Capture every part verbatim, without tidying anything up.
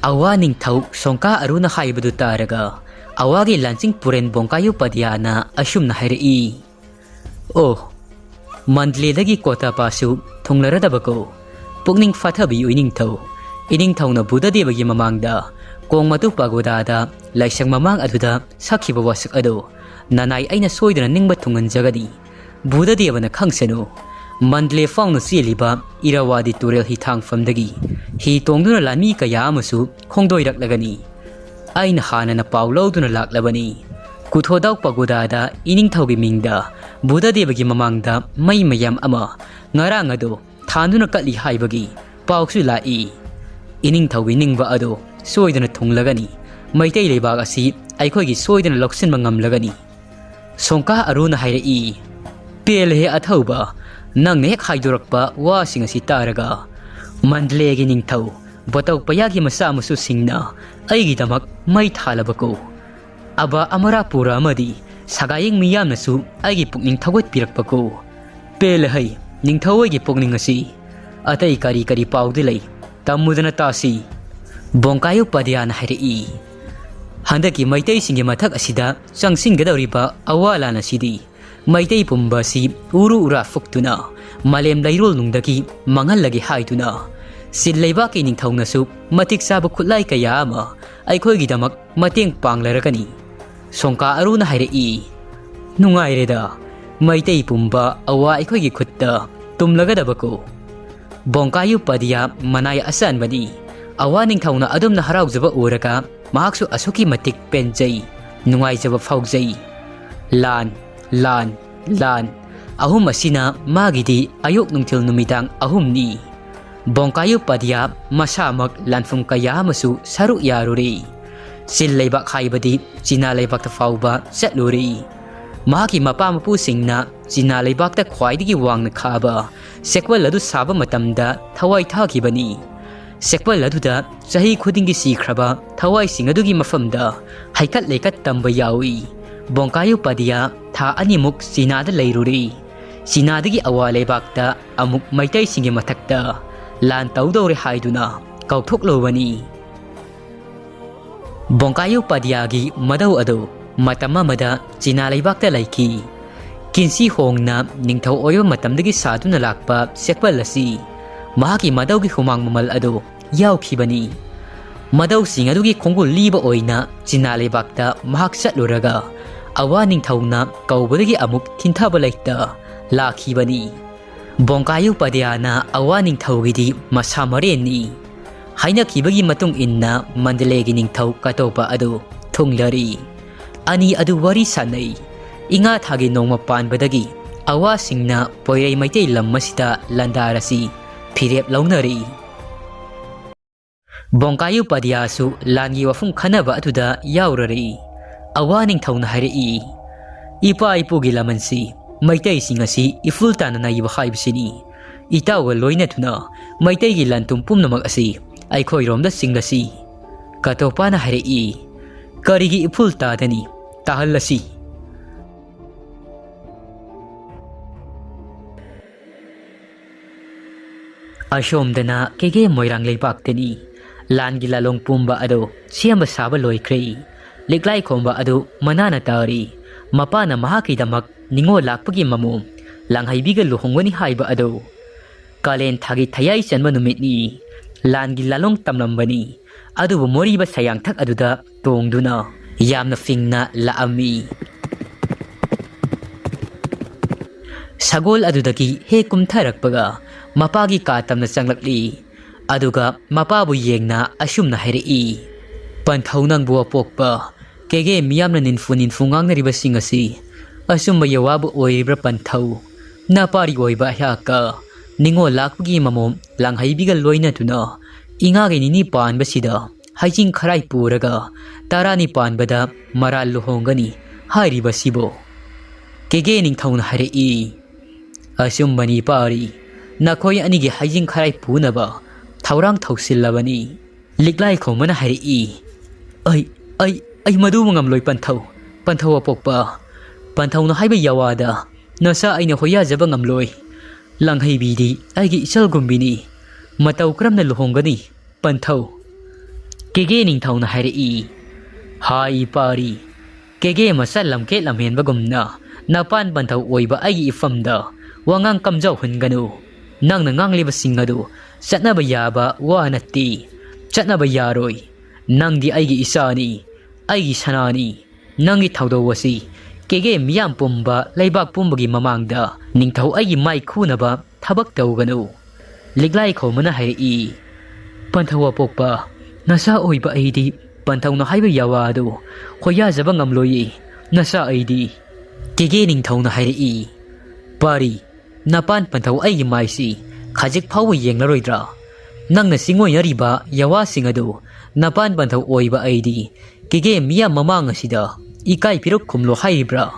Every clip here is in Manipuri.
ꯑꯋꯥ ꯅꯤꯡꯊꯧ ꯁꯣꯡꯀꯥ ꯑꯔꯨꯅ ꯍꯥꯏꯕꯗꯨ ꯇꯥꯔꯒ ꯑꯋꯥꯒꯤ ꯂꯥꯟꯆꯤꯡ ꯄꯨꯔꯦꯟ ꯕꯣꯡꯀꯥꯌꯨ ꯄꯗꯤꯌꯥꯅ ꯑꯁꯨꯝꯅ ꯍꯥꯏꯔꯛꯏ, "ꯑꯣ, ꯃꯟꯗꯂꯦꯗꯒꯤ ꯀꯣꯇꯥꯄꯥꯁꯨ ꯊꯨꯡꯂꯔꯗꯕꯀꯣ꯫ ꯄꯨꯛꯅꯤꯡ ꯐꯥꯊꯕꯤꯌꯨ ꯏꯅꯤꯡꯊꯧ꯫ ꯏꯅꯤꯡꯊꯧꯅ ꯕꯨꯙꯗꯦꯕꯒꯤ ꯃꯃꯥꯡꯗ ꯀꯣꯡꯃꯇꯨ ꯄꯥꯒꯣꯗꯥꯗ ꯂꯥꯏꯁꯪ ꯃꯃꯥꯡ ꯑꯗꯨꯗ ꯁꯛꯈꯤꯕ ꯋꯥꯁꯛ ꯑꯗꯨ ꯅꯅꯥꯏ ꯑꯩꯅ ꯁꯣꯏꯗꯅ ꯅꯤꯡꯕ ꯊꯨꯡꯍꯟꯖꯒꯅꯤ꯫ ꯕꯨꯙꯗꯦꯕꯅ ꯈꯪꯁꯅꯨ, ꯃꯟꯗꯂꯦ ꯐꯥꯎꯅ ꯆꯦꯜꯂꯤꯕ ꯏꯔꯥꯋꯥꯗꯤ ꯇꯨꯔꯦꯜ ꯍꯤꯊꯥꯡꯐꯝꯗꯒꯤ ꯍꯤ ꯇꯣꯡꯗꯨꯅ ꯂꯥꯟꯃꯤ ꯀꯌꯥ ꯑꯃꯁꯨ ꯈꯣꯡꯗꯣꯏꯔꯛꯂꯒꯅꯤ꯫ ꯑꯩꯅ ꯍꯥꯟꯅꯅ ꯄꯥꯎ ꯂꯧꯗꯨꯅ ꯂꯥꯛꯂꯕꯅꯤ꯫ ꯀꯨꯊꯣꯗꯥꯎ ꯄꯒꯣꯗꯥꯗ ꯏꯅꯤꯡꯊꯧꯒꯤ ꯃꯤꯡꯗ ꯕꯨꯙꯗꯦꯕꯒꯤ ꯃꯃꯥꯡꯗ ꯃꯩ ꯃꯌꯥꯝ ꯑꯃ ꯉꯔꯥꯡ ꯑꯗꯨ ꯊꯥꯟꯗꯨꯅ ꯀꯠꯂꯤ ꯍꯥꯏꯕꯒꯤ ꯄꯥꯎꯁꯨ ꯂꯥꯛꯏ꯫ ꯏꯅꯤꯡꯊꯧꯒꯤ ꯅꯤꯡꯕ ꯑꯗꯨ ꯁꯣꯏꯗꯅ ꯊꯨꯡꯂꯒꯅꯤ꯫ ꯃꯩꯇꯩ ꯂꯩꯕꯥꯛ ꯑꯁꯤ ꯑꯩꯈꯣꯏꯒꯤ ꯁꯣꯏꯗꯅ ꯂꯧꯁꯤꯟꯕ ꯉꯝꯂꯒꯅꯤ꯫" ꯁꯣꯡꯀꯥ ꯑꯔꯨꯅ ꯍꯥꯏꯔꯛꯏ, "ꯄꯦꯜꯂꯦꯍꯦ ꯑꯊꯧꯕ, ꯅꯪꯅ ꯍꯦꯛ ꯍꯥꯏꯗꯣꯔꯛꯄ ꯋꯥꯁꯤꯡ ꯑꯁꯤ ꯇꯥꯔꯒ꯫ ꯃꯟꯗꯂꯦꯒꯤ ꯅꯤꯡꯊꯧ ꯕꯣꯇꯧ ꯄꯌꯥꯒꯤ ꯃꯆꯥ ꯃꯁꯨꯁꯤꯡꯅ ꯑꯩꯒꯤꯗꯃꯛ ꯃꯩ ꯊꯥꯜꯂꯕꯀꯣ꯫ ꯑꯕ ꯑꯃꯔꯥꯄꯨꯔ ꯑꯃꯗꯤ ꯁꯒꯥꯌꯦꯡ ꯃꯤꯌꯥꯝꯅꯁꯨ ꯑꯩꯒꯤ ꯄꯨꯛꯅꯤꯡ ꯊꯧꯒꯠꯄꯤꯔꯛꯄꯀꯣ꯫ ꯄꯦꯜꯂꯦ ꯍꯩ, ꯅꯤꯡꯊꯧ ꯍꯣꯏꯒꯤ ꯄꯨꯛꯅꯤꯡ ꯑꯁꯤ꯫ ꯑꯇꯩ ꯀꯔꯤ ꯀꯔꯤ ꯄꯥꯎꯗꯤ ꯂꯩ? ꯇꯝꯃꯨꯗꯅ ꯇꯥꯁꯤ꯫" ꯕꯣꯡꯀꯥꯌꯨ ꯄꯗꯤꯌꯥꯅ ꯍꯥꯏꯔꯛꯏ, "ꯍꯟꯗꯛꯀꯤ ꯃꯩꯇꯩꯁꯤꯡꯒꯤ ꯃꯊꯛ ꯑꯁꯤꯗ ꯆꯪꯁꯤꯟꯒꯗꯧꯔꯤꯕ ꯑꯋꯥ ꯂꯥꯟ ꯑꯁꯤꯗꯤ ꯃꯩꯇꯩ ꯄꯨꯝꯕ ꯑꯁꯤ ꯎꯔꯨ ꯎꯔꯥ ꯐꯨꯛꯇꯨꯅ ꯃꯥꯂꯦꯝ ꯂꯩꯔꯣꯜ ꯅꯨꯡꯗꯒꯤ ꯃꯥꯡꯍꯜꯂꯒꯦ ꯍꯥꯏꯗꯨꯅ ꯆꯤꯟ ꯂꯩꯕꯥꯛꯀꯤ ꯅꯤꯡꯊꯧꯅꯁꯨ ꯃꯇꯤꯛ ꯆꯥꯕ ꯈꯨꯠꯂꯥꯏ ꯀꯌꯥ ꯑꯃ ꯑꯩꯈꯣꯏꯒꯤꯗꯃꯛ ꯃꯇꯦꯡ ꯄꯥꯡꯂꯔꯒꯅꯤ꯫" ꯁꯣꯡꯀꯥ ꯑꯔꯨꯅ ꯍꯥꯏꯔꯛꯏ, "ꯅꯨꯡꯉꯥꯏꯔꯦꯗ, ꯃꯩꯇꯩ ꯄꯨꯝꯕ ꯑꯋꯥ ꯑꯩꯈꯣꯏꯒꯤ ꯈꯨꯠꯇ ꯇꯨꯝꯂꯒꯗꯕꯀꯣ꯫" ꯕꯣꯡꯀꯥꯌꯨ ꯄꯗꯤꯌꯥ ꯃꯅꯥꯏ ꯑꯆꯥꯟꯕꯅꯤ꯫ ꯑꯋꯥ ꯅꯤꯡꯊꯧꯅ ꯑꯗꯨꯝꯅ ꯍꯔꯥꯎꯖꯕ ꯎꯔꯒ ꯃꯍꯥꯛꯁꯨ ꯑꯁꯨꯛꯀꯤ ꯃꯇꯤꯛ ꯄꯦꯟꯖꯩ, ꯅꯨꯡꯉꯥꯏꯖꯕ ꯐꯥꯎꯖꯩ꯫ ꯂꯥꯟ, ꯂꯥꯟ, ꯂꯥꯟ꯫ ꯑꯍꯨꯝ ꯑꯁꯤꯅ ꯃꯥꯒꯤꯗꯤ ꯑꯌꯨꯛ ꯅꯨꯡꯊꯤꯜ ꯅꯨꯃꯤꯗꯥꯡ ꯑꯍꯨꯝꯅꯤ꯫ ꯕꯣꯡꯀꯥꯌꯨ ꯄꯗꯤꯌꯥ ꯃꯁꯥꯃꯛ ꯂꯥꯟꯐꯝ ꯀꯌꯥ ꯑꯃꯁꯨ ꯁꯔꯨꯛ ꯌꯥꯔꯨꯔꯦ꯫ ꯆꯤꯟ ꯂꯩꯕꯥꯛ ꯍꯥꯏꯕꯗꯤ ꯆꯤꯅꯥ ꯂꯩꯕꯥꯛꯇ ꯐꯥꯎꯕ ꯆꯠꯂꯨꯔꯦ꯫ ꯃꯍꯥꯛꯀꯤ ꯃꯄꯥ ꯃꯄꯨꯁꯤꯡꯅ ꯆꯤꯅꯥ ꯂꯩꯕꯥꯛꯇ ꯈ꯭ꯋꯥꯏꯗꯒꯤ ꯋꯥꯡꯅ ꯈꯥꯕ ꯁꯦꯛꯄꯜ ꯑꯗꯨ ꯁꯥꯕ ꯃꯇꯝꯗ ꯊꯋꯥꯏ ꯊꯥꯈꯤꯕꯅꯤ꯫ ꯁꯦꯛꯄꯜ ꯑꯗꯨꯗ ꯆꯍꯤ ꯈꯨꯗꯤꯡꯒꯤ ꯁꯤꯈ꯭ꯔꯕ ꯊꯋꯥꯏꯁꯤꯡ ꯑꯗꯨꯒꯤ ꯃꯐꯝꯗ ꯍꯩꯀꯠ ꯂꯩꯀꯠ ꯇꯝꯕ ꯌꯥꯎꯏ꯫ ꯕꯣꯡꯀꯥꯌꯨ ꯄꯗꯤꯌꯥ ꯊꯥ ꯑꯅꯤꯃꯨꯛ ꯆꯤꯅꯥꯗ ꯂꯩꯔꯨꯔꯦ꯫ ꯆꯤꯅꯥꯗꯒꯤ ꯑꯋꯥ ꯂꯩꯕꯥꯛꯇ ꯑꯃꯨꯛ ꯃꯩꯇꯩꯁꯤꯡꯒꯤ ꯃꯊꯛꯇ ꯂꯥꯟ ꯇꯧꯗꯧꯔꯦ ꯍꯥꯏꯗꯨꯅ ꯀꯧꯊꯣꯛꯂꯨꯕꯅꯤ꯫ ꯕꯣꯡꯀꯥꯌꯨ ꯄꯥꯗꯤꯌꯥꯒꯤ ꯃꯙꯧ ꯑꯗꯨ ꯃꯇꯝ ꯑꯃꯗ ꯆꯤꯅꯥ ꯂꯩꯕꯥꯛꯇ ꯂꯩꯈꯤ꯫ ꯀꯤꯟꯁꯤ ꯍꯣꯡꯅ ꯅꯤꯡꯊꯧ ꯑꯣꯏꯕ ꯃꯇꯝꯗꯒꯤ ꯁꯥꯗꯨꯅ ꯂꯥꯛꯄ ꯁꯦꯛꯄꯜ ꯑꯁꯤ ꯃꯍꯥꯛꯀꯤ ꯃꯙꯧꯒꯤ ꯍꯨꯃꯥꯡ ꯃꯃꯜ ꯑꯗꯨ ꯌꯥꯎꯈꯤꯕꯅꯤ꯫ ꯃꯙꯧꯁꯤꯡ ꯑꯗꯨꯒꯤ ꯈꯣꯡꯒꯨꯜ ꯂꯤꯕ ꯑꯣꯏꯅ ꯆꯤꯅꯥ ꯂꯩꯕꯥꯛꯇ ꯃꯍꯥꯛ ꯆꯠꯂꯨꯔꯒ ꯑꯋꯥ ꯅꯤꯡꯊꯧꯅ ꯀꯧꯕꯗꯒꯤ ꯑꯃꯨꯛ ꯊꯤꯟꯊꯕ ꯂꯩꯇ ꯂꯥꯛꯈꯤꯕꯅꯤ꯫ ꯕꯣꯡꯀꯥꯌꯨ ꯄꯥꯗꯤꯌꯥꯅ ꯑꯋꯥ ꯅꯤꯡꯊꯧꯒꯤꯗꯤ ꯃꯁꯥ ꯃꯔꯦꯟꯅꯤ꯫ ꯍꯥꯏꯅꯈꯤꯕꯒꯤ ꯃꯇꯨꯡ ꯏꯟꯅ ꯃꯟꯗꯂꯦꯒꯤ ꯅꯤꯡꯊꯧ ꯀꯇꯣꯄ ꯑꯗꯨ ꯊꯨꯡꯂꯔꯤ꯫ ꯑꯅꯤ ꯑꯗꯨ ꯋꯥꯔꯤ ꯁꯥꯟꯅꯩ꯫ ꯏꯉꯥ ꯊꯥꯒꯤ ꯅꯣꯡꯃ ꯄꯥꯟꯕꯗꯒꯤ ꯑꯋꯥꯁꯤꯡꯅ ꯄꯣꯏꯔꯩ ꯃꯩꯇꯩ ꯂꯝ ꯑꯁꯤꯗ ꯂꯥꯟꯗꯥꯔꯁꯤ ꯐꯤꯔꯦꯞ ꯂꯧꯅꯔꯤ꯫ ꯕꯣꯡꯀꯥꯌꯨ ꯄꯥꯗꯤꯌꯥꯁꯨ ꯂꯥꯟꯒꯤ ꯋꯥꯐꯝ ꯈꯟꯅꯕ ꯑꯗꯨꯗ ꯌꯥꯎꯔꯔꯤ꯫ ꯑꯋꯥ ꯅꯤꯡꯊꯧꯅ ꯍꯥꯏꯔꯛꯏ, "ꯏꯄꯥ ꯏꯄꯨꯒꯤ ꯂꯃꯟꯁꯤ ꯃꯩꯇꯩꯁꯤꯡ ꯑꯁꯤ ꯏꯐꯨꯜ ꯇꯥꯅ ꯅꯩꯕ ꯍꯥꯏꯕꯁꯤꯅꯤ꯫ ꯏꯇꯥꯎꯒ ꯂꯣꯏꯅꯗꯨꯅ ꯃꯩꯇꯩꯒꯤ ꯂꯟ ꯊꯨꯝ ꯄꯨꯝꯅꯃꯛ ꯑꯁꯤ ꯑꯩꯈꯣꯏꯔꯣꯝꯗ ꯆꯤꯡꯂꯁꯤ꯫" ꯀꯇꯣꯄꯥꯅ ꯍꯥꯏꯔꯛꯏ, "ꯀꯔꯤꯒꯤ ꯏꯐꯨꯜ ꯇꯥꯗꯅꯤ? ꯇꯥꯍꯜꯂꯁꯤ꯫" ꯑꯁꯣꯝꯗꯅ ꯀꯦꯒꯦ ꯃꯣꯏꯔꯥꯡ ꯂꯩꯕꯥꯛꯇꯅꯤ꯫ ꯂꯥꯟꯒꯤ ꯂꯥꯂꯣꯡ ꯄꯨꯝꯕ ꯑꯗꯨ ꯁꯦꯝꯕ ꯁꯥꯕ ꯂꯣꯏꯈ꯭ꯔꯦ꯫ ꯂꯤꯛꯂꯥꯏ ꯈꯣꯝꯕ ꯑꯗꯨ ꯃꯅꯥꯅ ꯇꯥꯔꯤ꯫ ꯃꯄꯥꯅ ꯃꯍꯥꯛꯀꯤꯗꯃꯛ ꯅꯤꯉꯣꯜ ꯂꯥꯛꯄꯒꯤ ꯃꯃꯣꯝ ꯂꯥꯡꯍꯩꯕꯤꯒ ꯂꯨꯍꯣꯡꯒꯅꯤ ꯍꯥꯏꯕ ꯑꯗꯨ꯫ ꯀꯥꯂꯦꯟ ꯊꯥꯒꯤ ꯊꯌꯥꯏ ꯆꯟꯕ ꯅꯨꯃꯤꯠꯅꯤ꯫ ꯂꯥꯟꯒꯤ ꯂꯥꯂꯣꯡ ꯇꯝꯂꯝꯕꯅꯤ꯫ ꯑꯗꯨꯕꯨ ꯃꯣꯔꯤꯕ ꯁꯌꯥꯡꯊꯛ ꯑꯗꯨꯗ ꯇꯣꯡꯗꯨꯅ ꯌꯥꯝꯅ ꯐꯤꯡꯅ ꯂꯥꯛꯑꯝꯃꯤ꯫ ꯁꯒꯣꯜ ꯑꯗꯨꯗꯒꯤ ꯍꯦꯛ ꯀꯨꯝꯊꯔꯛꯄꯒ ꯃꯄꯥꯒꯤ ꯀꯥ ꯇꯝꯅ ꯆꯪꯂꯛꯂꯤ꯫ ꯑꯗꯨꯒ ꯃꯄꯥꯕꯨ ꯌꯦꯡꯅ ꯑꯁꯨꯝꯅ ꯍꯥꯏꯔꯛꯏ, "ꯄꯟꯊꯧ, ꯅꯪꯕꯨ ꯑꯄꯣꯛꯄ ꯀꯦꯒꯦ ꯃꯤꯌꯥꯝꯅ ꯅꯤꯟꯐꯨ ꯅꯤꯟꯐꯨ ꯉꯥꯡꯅꯔꯤꯕꯁꯤꯡ ꯑꯁꯤ ꯑꯆꯨꯝꯕ ꯌꯋꯥꯕꯨ ꯑꯣꯏꯔꯤꯕ꯭ꯔꯥ ꯄꯟꯊꯧ? ꯅꯄꯥꯔꯤ ꯑꯣꯏꯕ ꯑꯩꯍꯥꯛꯀ ꯅꯤꯉꯣꯜ ꯂꯥꯛꯄꯒꯤ ꯃꯃꯣꯝ ꯂꯥꯡꯍꯩꯕꯤꯒ ꯂꯣꯏꯅꯗꯨꯅ ꯏꯉꯥꯒꯤ ꯅꯤꯅꯤ ꯄꯥꯟꯕꯁꯤꯗ ꯍꯩꯖꯤꯡ ꯈꯔꯥꯏ ꯄꯨꯔꯒ ꯇꯔꯥꯅꯤ ꯄꯥꯟꯕꯗ ꯃꯔꯥꯜ ꯂꯨꯍꯣꯡꯒꯅꯤ ꯍꯥꯏꯔꯤꯕꯁꯤꯕꯨ?" ꯀꯦꯒꯦ ꯅꯤꯡꯊꯧꯅ ꯍꯥꯏꯔꯛꯏ, "ꯑꯆꯨꯝꯕꯅꯤ ꯄꯥꯔꯤ, ꯅꯈꯣꯏ ꯑꯅꯤꯒꯤ ꯍꯩꯖꯤꯡ ꯈꯔꯥꯏ ꯄꯨꯅꯕ ꯊꯧꯔꯥꯡ ꯊꯧꯁꯤꯜꯂꯕꯅꯤ꯫" ꯂꯤꯛꯂꯥꯏ ꯈꯣꯝꯕꯅ ꯍꯥꯏꯔꯛꯏ, "ꯑꯩ, ꯑꯩ, ꯑꯩ ꯃꯗꯨꯕꯨ ꯉꯝꯂꯣꯏ ꯄꯟꯊꯧ, ꯄꯟꯊꯧ ꯑꯄꯣꯛꯄ꯫ ꯄꯟꯊꯧꯅ ꯍꯥꯏꯕ ꯌꯥꯋꯥꯗ ꯅꯆꯥ ꯑꯩꯅ ꯍꯣꯌꯥꯖꯕ ꯉꯝꯂꯣꯏ꯫ ꯂꯥꯡꯍꯩꯕꯤꯗꯤ ꯑꯩꯒꯤ ꯏꯆꯜꯒꯨꯝꯕꯤꯅꯤ꯫ ꯃꯇꯧ ꯀꯔꯝꯅ ꯂꯨꯍꯣꯡꯒꯅꯤ ꯄꯟꯊꯧ?" ꯀꯦꯒꯦ ꯅꯤꯡꯊꯧꯅ ꯍꯥꯏꯔꯛꯏ, ꯍꯥꯏ ꯄꯥꯔꯤ, ꯀꯦꯒꯦ ꯃꯆꯥ ꯂꯝꯀꯦꯠ ꯂꯝꯍꯦꯟꯕꯒꯨꯝꯅ ꯅꯄꯥꯟ ꯄꯟꯊꯧ ꯑꯣꯏꯕ ꯑꯩꯒꯤ ꯏꯐꯝꯗ ꯋꯥꯉꯥꯡ ꯀꯝꯖꯧꯍꯟꯒꯅꯨ꯫ ꯅꯪꯅ ꯉꯥꯡꯂꯤꯕꯁꯤꯡ ꯑꯗꯨ ꯆꯠꯅꯕ ꯌꯥꯕ ꯋꯥ ꯅꯠꯇꯦ꯫ ꯆꯠꯅꯕ ꯌꯥꯔꯣꯏ꯫ ꯅꯪꯗꯤ ꯑꯩꯒꯤ ꯏꯆꯥꯅꯤ, ꯑꯩꯒꯤ ꯁꯅꯥꯅꯤ꯫ ꯅꯪꯒꯤ ꯊꯧꯗꯧ ꯑꯁꯤ ꯀꯦꯒꯦ ꯃꯤꯌꯥꯝ ꯄꯨꯝꯕ, ꯂꯩꯕꯥꯛ ꯄꯨꯝꯕꯒꯤ ꯃꯃꯥꯡꯗ ꯅꯤꯡꯊꯧ ꯑꯩꯒꯤ ꯃꯥꯏ ꯈꯨꯅꯕ ꯊꯕꯛ ꯇꯧꯒꯅꯨ꯫ ꯂꯤꯛꯂꯥꯏ ꯈꯣꯝꯕꯅ ꯍꯥꯏꯔꯛꯏ, ꯄꯟꯊꯧ ꯑꯄꯣꯛꯄ, ꯅꯆꯥ ꯑꯣꯏꯕ ꯑꯩꯗꯤ ꯄꯟꯊꯧꯅ ꯍꯥꯏꯕ ꯌꯥꯋꯥ ꯑꯗꯨ ꯈꯣꯏꯌꯥꯖꯕ ꯉꯝꯂꯣꯏꯌꯦ꯫ ꯅꯆꯥ ꯑꯩꯗꯤ꯫ ꯀꯦꯒꯦ ꯅꯤꯡꯊꯧꯅ ꯍꯥꯏꯔꯛꯏ, ꯄꯥꯔꯤ, ꯅꯄꯥꯟ ꯄꯟꯊꯧ ꯑꯩꯒꯤ ꯃꯥꯏꯁꯤ ꯈꯖꯤꯛ ꯐꯥꯎꯕ ꯌꯦꯡꯂꯔꯣꯏꯗ꯭ꯔꯥ? ꯅꯪꯅ ꯆꯤꯡꯑꯣꯏꯅꯔꯤꯕ ꯌꯥꯋꯥꯁꯤꯡ ꯑꯗꯨ ꯅꯄꯥꯟ ꯄꯟꯊꯧ ꯑꯣꯏꯕ ꯑꯩꯗꯤ ꯀꯦꯒꯦ ꯃꯤꯌꯥꯝ ꯃꯃꯥꯡ ꯑꯁꯤꯗ ꯏꯀꯥꯏ ꯄꯤꯔꯛ ꯈꯨꯝꯂꯣ ꯍꯥꯏꯔꯤꯕ꯭ꯔꯥ?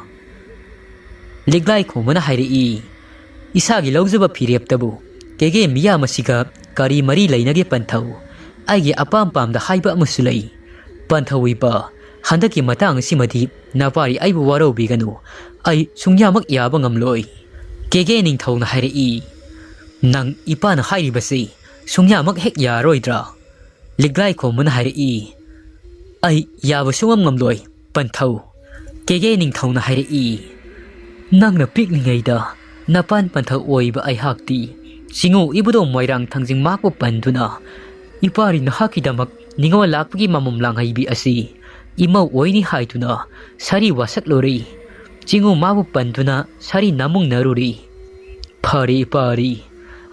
ꯂꯤꯛꯂꯥꯏ ꯈꯣꯝꯕꯅ ꯍꯥꯏꯔꯛꯏ, ꯏꯁꯥꯒꯤ ꯂꯧꯖꯕ ꯐꯤꯔꯦꯞꯇꯕꯨ ꯀꯦꯒꯦ ꯃꯤꯌꯥꯝ ꯑꯁꯤꯒ ꯀꯔꯤ ꯃꯔꯤ ꯂꯩꯅꯒꯦ ꯄꯟꯊꯧ? ꯑꯩꯒꯤ ꯑꯄꯥꯝ ꯄꯥꯝꯗ ꯍꯥꯏꯕ ꯑꯃꯁꯨ ꯂꯩ꯫ ꯄꯟꯊꯧ ꯏꯄꯥ, ꯍꯟꯗꯛꯀꯤ ꯃꯇꯥꯡ ꯑꯁꯤꯃꯗꯤ ꯅꯄꯥꯔꯤ ꯑꯩꯕꯨ ꯋꯥꯔꯧꯕꯤꯒꯅꯨ꯫ ꯑꯩ ꯁꯨꯡꯌꯥꯃꯛ ꯌꯥꯕ ꯉꯝꯂꯣꯏ꯫ ꯀꯦꯒꯦ ꯅꯤꯡꯊꯧꯅ ꯍꯥꯏꯔꯛꯏ, ꯅꯪ ꯏꯄꯥꯅ ꯍꯥꯏꯔꯤꯕꯁꯤ ꯁꯨꯡꯌꯥꯃꯛ ꯍꯦꯛ ꯌꯥꯔꯣꯏꯗ꯭ꯔꯥ? ꯂꯤꯛꯂꯥꯏ ꯈꯣꯝꯕꯅ ꯍꯥꯏꯔꯛꯏ, ꯑꯩ ꯌꯥꯕ ꯁꯨꯡꯉꯝ ꯉꯝꯂꯣꯏ, ꯄꯟꯊꯧ꯫ ꯀꯦꯒꯦ ꯅꯤꯡꯊꯧꯅ ꯍꯥꯏꯔꯛꯏ, ꯅꯪꯅ ꯄꯤꯛꯂꯤꯉꯩꯗ ꯅꯄꯥꯟ ꯄꯟꯊꯧ ꯑꯣꯏꯕ ꯑꯩꯍꯥꯛꯇꯤ ꯆꯤꯡꯉꯨ ꯏꯕꯨꯙꯧ ꯃꯣꯏꯔꯥꯡ ꯊꯥꯡꯖꯤꯡ ꯃꯥꯕꯨ ꯄꯟꯗꯨꯅ ꯏꯄꯥꯔꯤ ꯅꯍꯥꯛꯀꯤꯗꯃꯛ ꯅꯤꯉꯣꯜ ꯂꯥꯛꯄꯒꯤ ꯃꯃꯝ ꯂꯥꯡꯍꯩꯕꯤ ꯑꯁꯤ ꯏꯃꯧ ꯑꯣꯏꯅꯤ ꯍꯥꯏꯗꯨꯅ ꯁꯥꯔꯤ ꯋꯥꯁꯛꯂꯨꯔꯤ꯫ ꯆꯤꯡꯉꯨ ꯃꯥꯕꯨ ꯄꯟꯗꯨꯅ ꯁꯥꯔꯤ ꯅꯥꯃꯨꯡꯅꯔꯨꯔꯤ꯫ ꯐꯔꯦ ꯏꯄꯥꯔꯤ,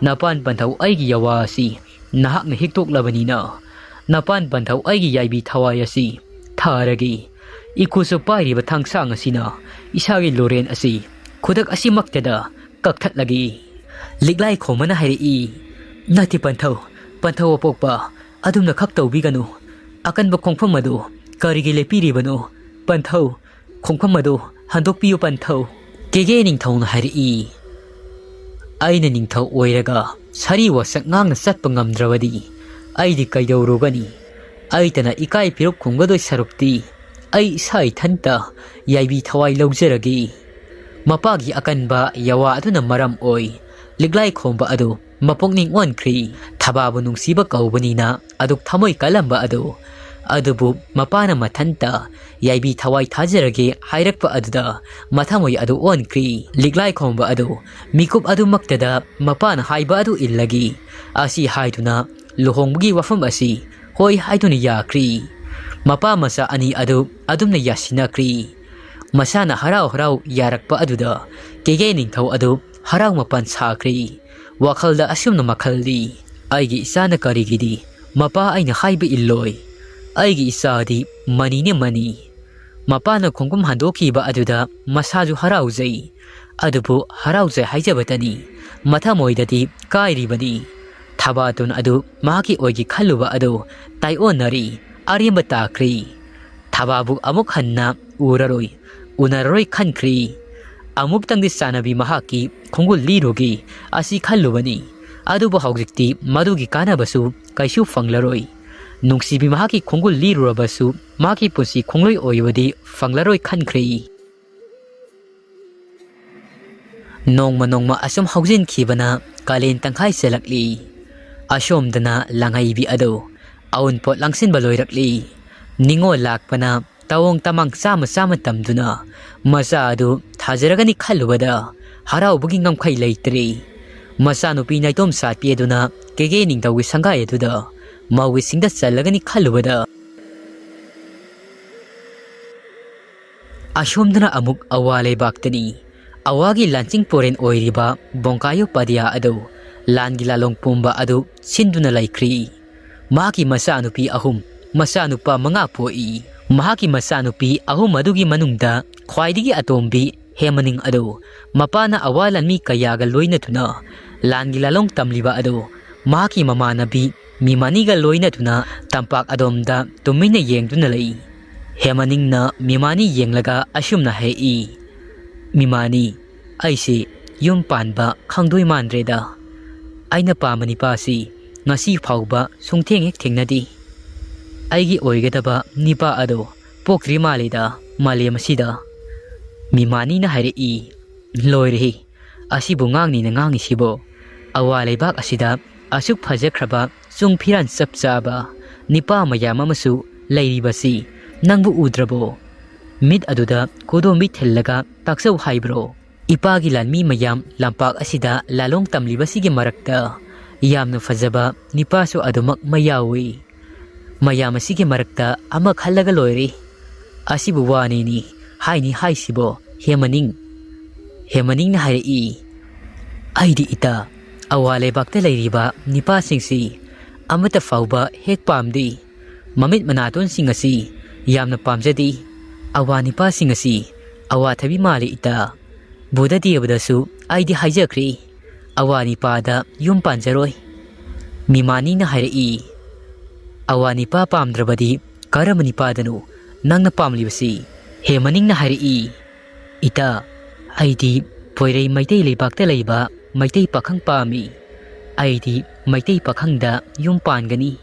ꯅꯄꯥꯟ ꯄꯟꯊꯧ ꯑꯩꯒꯤ ꯌꯥꯋꯥ ꯑꯁꯤ ꯅꯍꯥꯛꯅ ꯍꯤꯛꯇꯣꯛꯂꯕꯅꯤꯅ, ꯅꯄꯥꯟ ꯄꯟꯊꯧ ꯑꯩꯒꯤ ꯌꯥꯏꯕꯤ ꯊꯋꯥꯏ ꯑꯁꯤ ꯊꯥꯔꯒꯦ꯫ ꯏꯀꯨꯁꯨ ꯄꯥꯏꯔꯤꯕ ꯊꯥꯡꯁꯥꯡ ꯑꯁꯤꯅ ꯏꯁꯥꯒꯤ ꯂꯣꯔꯦꯟ ꯑꯁꯤ ꯈꯨꯗꯛ ꯑꯁꯤꯃꯛꯇꯗ ꯀꯛꯊꯠꯂꯒꯦ꯫ ꯂꯤꯛꯂꯥꯏ ꯈꯣꯝꯕꯅ ꯍꯥꯏꯔꯛꯏ, ꯅꯠꯇꯦ ꯄꯟꯊꯧ, ꯄꯟꯊꯧ ꯑꯄꯣꯛꯄ, ꯑꯗꯨꯝꯅ ꯈꯛ ꯇꯧꯕꯤꯒꯅꯨ꯫ ꯑꯀꯟꯕ ꯈꯣꯡꯐꯝ ꯑꯗꯨ ꯀꯔꯤꯒꯤ ꯂꯦꯞꯄꯤꯔꯤꯕꯅꯣ? ꯄꯟꯊꯧ, ꯈꯣꯡꯐꯝ ꯑꯗꯨ ꯍꯟꯗꯣꯛꯄꯤꯌꯨ ꯄꯟꯊꯧ꯫ ꯀꯦꯒꯦ ꯅꯤꯡꯊꯧꯅ ꯍꯥꯏꯔꯛꯏ, ꯑꯩꯅ ꯅꯤꯡꯊꯧ ꯑꯣꯏꯔꯒ ꯁꯥꯔꯤ ꯋꯥꯁꯛ ꯉꯥꯡꯅ ꯆꯠꯄ ꯉꯝꯗ꯭ꯔꯕꯗꯤ ꯑꯩꯗꯤ ꯀꯩꯗꯧꯔꯨꯒꯅꯤ? ꯑꯩꯇꯅ ꯏꯀꯥꯏ ꯄꯤꯔꯨꯛ ꯈꯨꯝꯒꯗꯣꯏ ꯁꯔꯨꯛꯇꯤ ꯑꯩ ꯏꯁꯥ ꯏꯊꯟꯇ ꯌꯥꯏꯕꯤ ꯊꯋꯥꯏ ꯂꯧꯖꯔꯒꯦ꯫ ꯃꯄꯥꯒꯤ ꯑꯀꯟꯕ ꯌꯥꯋꯥ ꯑꯗꯨꯅ ꯃꯔꯝ ꯑꯣꯏ ꯂꯤꯛꯂꯥꯏ ꯈꯣꯝꯕ ꯑꯗꯨ ꯃꯄꯨꯛꯅꯤꯡ ꯑꯣꯟꯈ꯭ꯔꯤ꯫ ꯊꯕꯥꯕꯨ ꯅꯨꯡꯁꯤꯕ ꯀꯧꯕꯅꯤꯅ ꯑꯗꯨꯛ ꯊꯃꯣꯏ ꯀꯜꯂꯝꯕ ꯑꯗꯨ ꯑꯗꯨꯕꯨ ꯃꯄꯥꯅ ꯃꯊꯟꯇ ꯌꯥꯏꯕꯤ ꯊꯋꯥꯏ ꯊꯥꯖꯔꯒꯦ ꯍꯥꯏꯔꯛꯄ ꯑꯗꯨꯗ ꯃꯊꯃꯣꯏ ꯑꯗꯨ ꯑꯣꯟꯈ꯭ꯔꯤ꯫ ꯂꯤꯛꯂꯥꯏ ꯈꯣꯝꯕ ꯑꯗꯨ ꯃꯤꯀꯨꯞ ꯑꯗꯨꯃꯛꯇꯗ ꯃꯄꯥꯅ ꯍꯥꯏꯕ ꯑꯗꯨ ꯏꯜꯂꯒꯦ ꯑꯁꯤ ꯍꯥꯏꯗꯨꯅ ꯂꯨꯍꯣꯡꯕꯒꯤ ꯋꯥꯐꯝ ꯑꯁꯤ ꯍꯣꯏ ꯍꯥꯏꯗꯨꯅ ꯌꯥꯈ꯭ꯔꯤ꯫ ꯃꯄꯥ ꯃꯆꯥ ꯑꯅꯤ ꯑꯗꯨ ꯑꯗꯨꯝꯅ ꯌꯥꯁꯤꯟꯅꯈ꯭ꯔꯤ꯫ ꯃꯁꯥꯅ ꯍꯔꯥꯎ ꯍꯔꯥꯎ ꯌꯥꯔꯛꯄ ꯑꯗꯨꯗ ꯀꯦꯀꯦ ꯅꯤꯡꯊꯧ ꯑꯗꯨ ꯍꯔꯥꯎ ꯃꯄꯥꯟ ꯁꯥꯈ꯭ꯔꯤ꯫ ꯋꯥꯈꯜꯗ ꯑꯁꯨꯝꯅ ꯃꯈꯜꯗꯤ, "ꯑꯩꯒꯤ ꯏꯆꯥꯅ ꯀꯔꯤꯒꯤꯗꯤ ꯃꯄꯥ ꯑꯩꯅ ꯍꯥꯏꯕ ꯏꯜꯂꯣꯏ? ꯑꯩꯒꯤ ꯏꯆꯥꯗꯤ ꯃꯅꯤꯅꯦ ꯃꯅꯤ"꯫ ꯃꯄꯥꯅ ꯈꯣꯡꯒꯨꯝ ꯍꯟꯗꯣꯛꯈꯤꯕ ꯑꯗꯨꯗ ꯃꯁꯥꯁꯨ ꯍꯔꯥꯎꯖꯩ꯫ ꯑꯗꯨꯕꯨ ꯍꯔꯥꯎꯖꯩ ꯍꯥꯏꯖꯕꯇꯅꯤ, ꯃꯊꯃꯣꯏꯗꯗꯤ ꯀꯥꯏꯔꯤꯕꯅꯤ꯫ ꯊꯕꯥꯇꯣꯟ ꯑꯗꯨ ꯃꯍꯥꯛꯀꯤ ꯑꯣꯏꯒꯦ ꯈꯜꯂꯨꯕ ꯑꯗꯨ ꯇꯥꯏꯑꯣꯟꯅꯔꯤ, ꯑꯔꯦꯝꯕ ꯇꯥꯈ꯭ꯔꯤ꯫ ꯊꯕꯥꯕꯨ ꯑꯃꯨꯛ ꯍꯟꯅ ꯎꯔꯔꯣꯏ, ꯎꯅꯔꯔꯣꯏ ꯈꯟꯈ꯭ꯔꯤ꯫ ꯑꯃꯨꯛꯇꯪꯗꯤ ꯆꯥꯟꯅꯕꯤ ꯃꯍꯥꯛꯀꯤ ꯈꯣꯡꯒꯨꯜ ꯂꯤꯔꯨꯒꯦ ꯑꯁꯤ ꯈꯜꯂꯨꯕꯅꯤ꯫ ꯑꯗꯨꯕꯨ ꯍꯧꯖꯤꯛꯇꯤ ꯃꯗꯨꯒꯤ ꯀꯥꯟꯅꯕꯁꯨ ꯀꯩꯁꯨ ꯐꯪꯂꯔꯣꯏ꯫ ꯅꯨꯡꯁꯤꯕꯤ ꯃꯍꯥꯛꯀꯤ ꯈꯣꯡꯒꯨꯜ ꯂꯤꯔꯨꯔꯕꯁꯨ ꯃꯍꯥꯛꯀꯤ ꯄꯨꯟꯁꯤ ꯈꯣꯡꯂꯣꯏ ꯑꯣꯏꯕꯗꯤ ꯐꯪꯂꯔꯣꯏ ꯈꯟꯈ꯭ꯔꯦ꯫ ꯅꯣꯡꯃ ꯅꯣꯡꯃ ꯑꯁꯨꯝ ꯍꯧꯖꯤꯟꯈꯤꯕꯅ ꯀꯥꯂꯦꯟ ꯇꯪꯈꯥꯏ ꯆꯜꯂꯛꯂꯤ꯫ ꯑꯁꯣꯝꯗꯅ ꯂꯥꯡꯍꯩꯕꯤ ꯑꯗꯨ ꯑꯎꯟꯄꯣꯠ ꯂꯥꯡꯁꯤꯟꯕ ꯂꯣꯏꯔꯛꯂꯤ꯫ ꯅꯤꯉꯣꯜ ꯂꯥꯛꯄꯅ ꯇꯋꯣꯡ ꯇꯃꯥꯡ ꯆꯥꯃ ꯆꯥꯃ ꯇꯝꯗꯨꯅ ꯃꯆꯥ ꯑꯗꯨ ꯊꯥꯖꯔꯒꯅꯤ ꯈꯜꯂꯨꯕꯗ ꯍꯔꯥꯎꯕꯒꯤ ꯉꯝꯈꯩ ꯂꯩꯇ꯭ꯔꯦ꯫ ꯃꯆꯥꯅꯨꯄꯤ ꯅꯥꯏꯇꯣꯝ ꯁꯥꯠꯄꯤ ꯑꯗꯨꯅ ꯀꯦꯒꯦ ꯅꯤꯡꯊꯧꯒꯤ ꯁꯪꯒꯥꯏ ꯑꯗꯨꯗ ꯃꯧꯒꯤ ꯁꯤꯡꯗ ꯆꯜꯂꯒꯅꯤ ꯈꯜꯂꯨꯕꯗ ꯑꯁꯣꯝꯗꯅ ꯑꯃꯨꯛ ꯑꯋꯥ ꯂꯩꯕꯥꯛꯇꯅꯤ꯫ ꯑꯋꯥꯒꯤ ꯂꯥꯟꯆꯤꯡ ꯄꯣꯔꯦꯟ ꯑꯣꯏꯔꯤꯕ ꯕꯣꯡꯀꯥꯌꯨ ꯄꯥꯗꯤꯌꯥ ꯑꯗꯨ ꯂꯥꯟꯒꯤ ꯂꯥꯂꯣꯡ ꯄꯨꯝꯕ ꯑꯗꯨ ꯁꯤꯟꯗꯨꯅ ꯂꯩꯈ꯭ꯔꯤ꯫ ꯃꯍꯥꯛꯀꯤ ꯃꯆꯥꯅꯨꯄꯤ ꯑꯍꯨꯝ, ꯃꯆꯥꯅꯨꯄꯥ ꯃꯉꯥ ꯄꯣꯛꯏ꯫ ꯃꯍꯥꯛꯀꯤ ꯃꯆꯥꯅꯨꯄꯤ ꯑꯍꯨꯝ ꯑꯗꯨꯒꯤ ꯃꯅꯨꯡꯗ ꯈ꯭ꯋꯥꯏꯗꯒꯤ ꯑꯇꯣꯝꯕꯤ ꯍꯦꯃꯅꯤꯡ ꯑꯗꯨ ꯃꯄꯥꯅ ꯑꯋꯥ ꯂꯥꯟꯃꯤ ꯀꯌꯥꯒ ꯂꯣꯏꯅꯗꯨꯅ ꯂꯥꯟꯒꯤ ꯂꯥꯂꯣꯡ ꯇꯝꯂꯤꯕ ꯑꯗꯨ ꯃꯍꯥꯛꯀꯤ ꯃꯃꯥꯟꯅꯕꯤ ꯃꯤꯃꯥꯅꯤꯒ ꯂꯣꯏꯅꯗꯨꯅ ꯇꯝꯄꯥꯛ ꯑꯗꯣꯝꯗ ꯇꯨꯃꯤꯟꯅ ꯌꯦꯡꯗꯨꯅ ꯂꯩ꯫ ꯍꯦꯃꯅꯤꯡꯅ ꯃꯤꯃꯥꯅꯤ ꯌꯦꯡꯂꯒ ꯑꯁꯨꯝꯅ ꯍꯥꯏꯔꯛꯏ, "ꯃꯤꯃꯥꯅꯤ, ꯑꯩꯁꯤ ꯌꯨꯝ ꯄꯥꯟꯕ ꯈꯪꯗꯣꯏ ꯃꯥꯟꯗ꯭ꯔꯦꯗ꯫ ꯑꯩꯅ ꯄꯥꯝꯕ ꯅꯤꯄꯥꯁꯤ ꯉꯁꯤ ꯐꯥꯎꯕ ꯁꯨꯡꯊꯦꯡ ꯍꯦꯛ ꯊꯦꯡꯅꯗꯦ꯫ ꯑꯩꯒꯤ ꯑꯣꯏꯒꯗꯕ ꯅꯤꯄꯥ ꯑꯗꯣ ꯄꯣꯛꯇ꯭ꯔꯤ ꯃꯥꯜꯂꯤꯗ ꯃꯥꯂꯦꯝ ꯑꯁꯤꯗ"꯫ ꯃꯤꯃꯥꯅꯤꯅ ꯍꯥꯏꯔꯛꯏ, "ꯂꯣꯏꯔꯦꯍꯦ, ꯑꯁꯤꯕꯨ ꯉꯥꯡꯅꯤꯅ ꯉꯥꯡꯉꯤꯁꯤꯕꯣ? ꯑꯋꯥ ꯂꯩꯕꯥꯛ ꯑꯁꯤꯗ ꯑꯁꯨꯛ ꯐꯖꯈ꯭ꯔꯕ ꯆꯨꯡ ꯐꯤꯔꯥꯟ ꯆꯞ ꯆꯥꯕ ꯅꯤꯄꯥ ꯃꯌꯥꯝ ꯑꯃꯁꯨ ꯂꯩꯔꯤꯕꯁꯤ ꯅꯪꯕꯨ ꯎꯗ꯭ꯔꯕꯣ? ꯃꯤꯠ ꯑꯗꯨꯗ ꯀꯣꯗꯣꯝꯕꯤ ꯊꯤꯜꯂꯒ ꯇꯥꯛꯆꯧ ꯍꯥꯏꯕ꯭ꯔꯣ? ꯏꯄꯥꯒꯤ ꯂꯥꯟꯃꯤ ꯃꯌꯥꯝ ꯂꯝꯄꯥꯛ ꯑꯁꯤꯗ ꯂꯥꯂꯣꯡ ꯇꯝꯂꯤꯕꯁꯤꯒꯤ ꯃꯔꯛꯇ ꯌꯥꯝꯅ ꯐꯖꯕ ꯅꯤꯄꯥꯁꯨ ꯑꯗꯨꯃꯛ ꯃꯌꯥꯎꯏ꯫ ꯃꯌꯥꯝ ꯑꯁꯤꯒꯤ ꯃꯔꯛꯇ ꯑꯃ ꯈꯜꯂꯒ ꯂꯣꯏꯔꯦ꯫ ꯑꯁꯤꯕꯨ ꯋꯥꯅꯤꯅꯤ ꯍꯥꯏꯅꯤ ꯍꯥꯏꯁꯤꯕꯣ, ꯍꯦ ꯃꯅꯤꯡ? ꯍꯦ ꯃꯅꯤꯡꯅ ꯍꯥꯏꯔꯛꯏ, "ꯑꯩꯗꯤ ꯏꯇꯥ, ꯑꯋꯥ ꯂꯩꯕꯥꯛꯇ ꯂꯩꯔꯤꯕ ꯅꯤꯄꯥꯁꯤꯡꯁꯤ ꯑꯃꯠꯇ ꯐꯥꯎꯕ ꯍꯦꯛ ꯄꯥꯝꯗꯦ꯫ ꯃꯃꯤꯠ ꯃꯅꯥꯇꯣꯟꯁꯤꯡ ꯑꯁꯤ ꯌꯥꯝꯅ ꯄꯥꯝꯖꯗꯦ꯫ ꯑꯋꯥ ꯅꯤꯄꯥꯁꯤꯡ ꯑꯁꯤ ꯑꯋꯥꯊꯕꯤ ꯃꯥꯜꯂꯤ ꯏꯇꯥ꯫ ꯕꯨꯙ ꯗꯦꯕꯗꯁꯨ ꯑꯩꯗꯤ ꯍꯥꯏꯖꯈ꯭ꯔꯦ, ꯑꯋꯥ ꯅꯤꯄꯥꯗ ꯌꯨꯝ ꯄꯥꯟꯖꯔꯣꯏ꯫" ꯃꯤꯃꯥꯅꯤꯅ ꯍꯥꯏꯔꯛꯏ, "ꯑꯋꯥ ꯅꯤꯄꯥ ꯄꯥꯝꯗ꯭ꯔꯕꯗꯤ ꯀꯔꯝꯕ ꯅꯤꯄꯥꯗꯅꯣ ꯅꯪꯅ ꯄꯥꯝꯂꯤꯕꯁꯤ?" ꯍꯦ ꯃꯅꯤꯡꯅ ꯍꯥꯏꯔꯛꯏ, "ꯏꯇꯥ, ꯑꯩꯗꯤ ꯄꯣꯏꯔꯩ ꯃꯩꯇꯩ ꯂꯩꯕꯥꯛꯇ ꯂꯩꯕ ꯃꯩꯇꯩ ꯄꯥꯈꯪ ꯄꯥꯝꯃꯤ꯫ ꯑꯩꯗꯤ ꯃꯩꯇꯩ ꯄꯥꯈꯪꯗ ꯌꯨꯝ ꯄꯥꯟꯒꯅꯤ꯫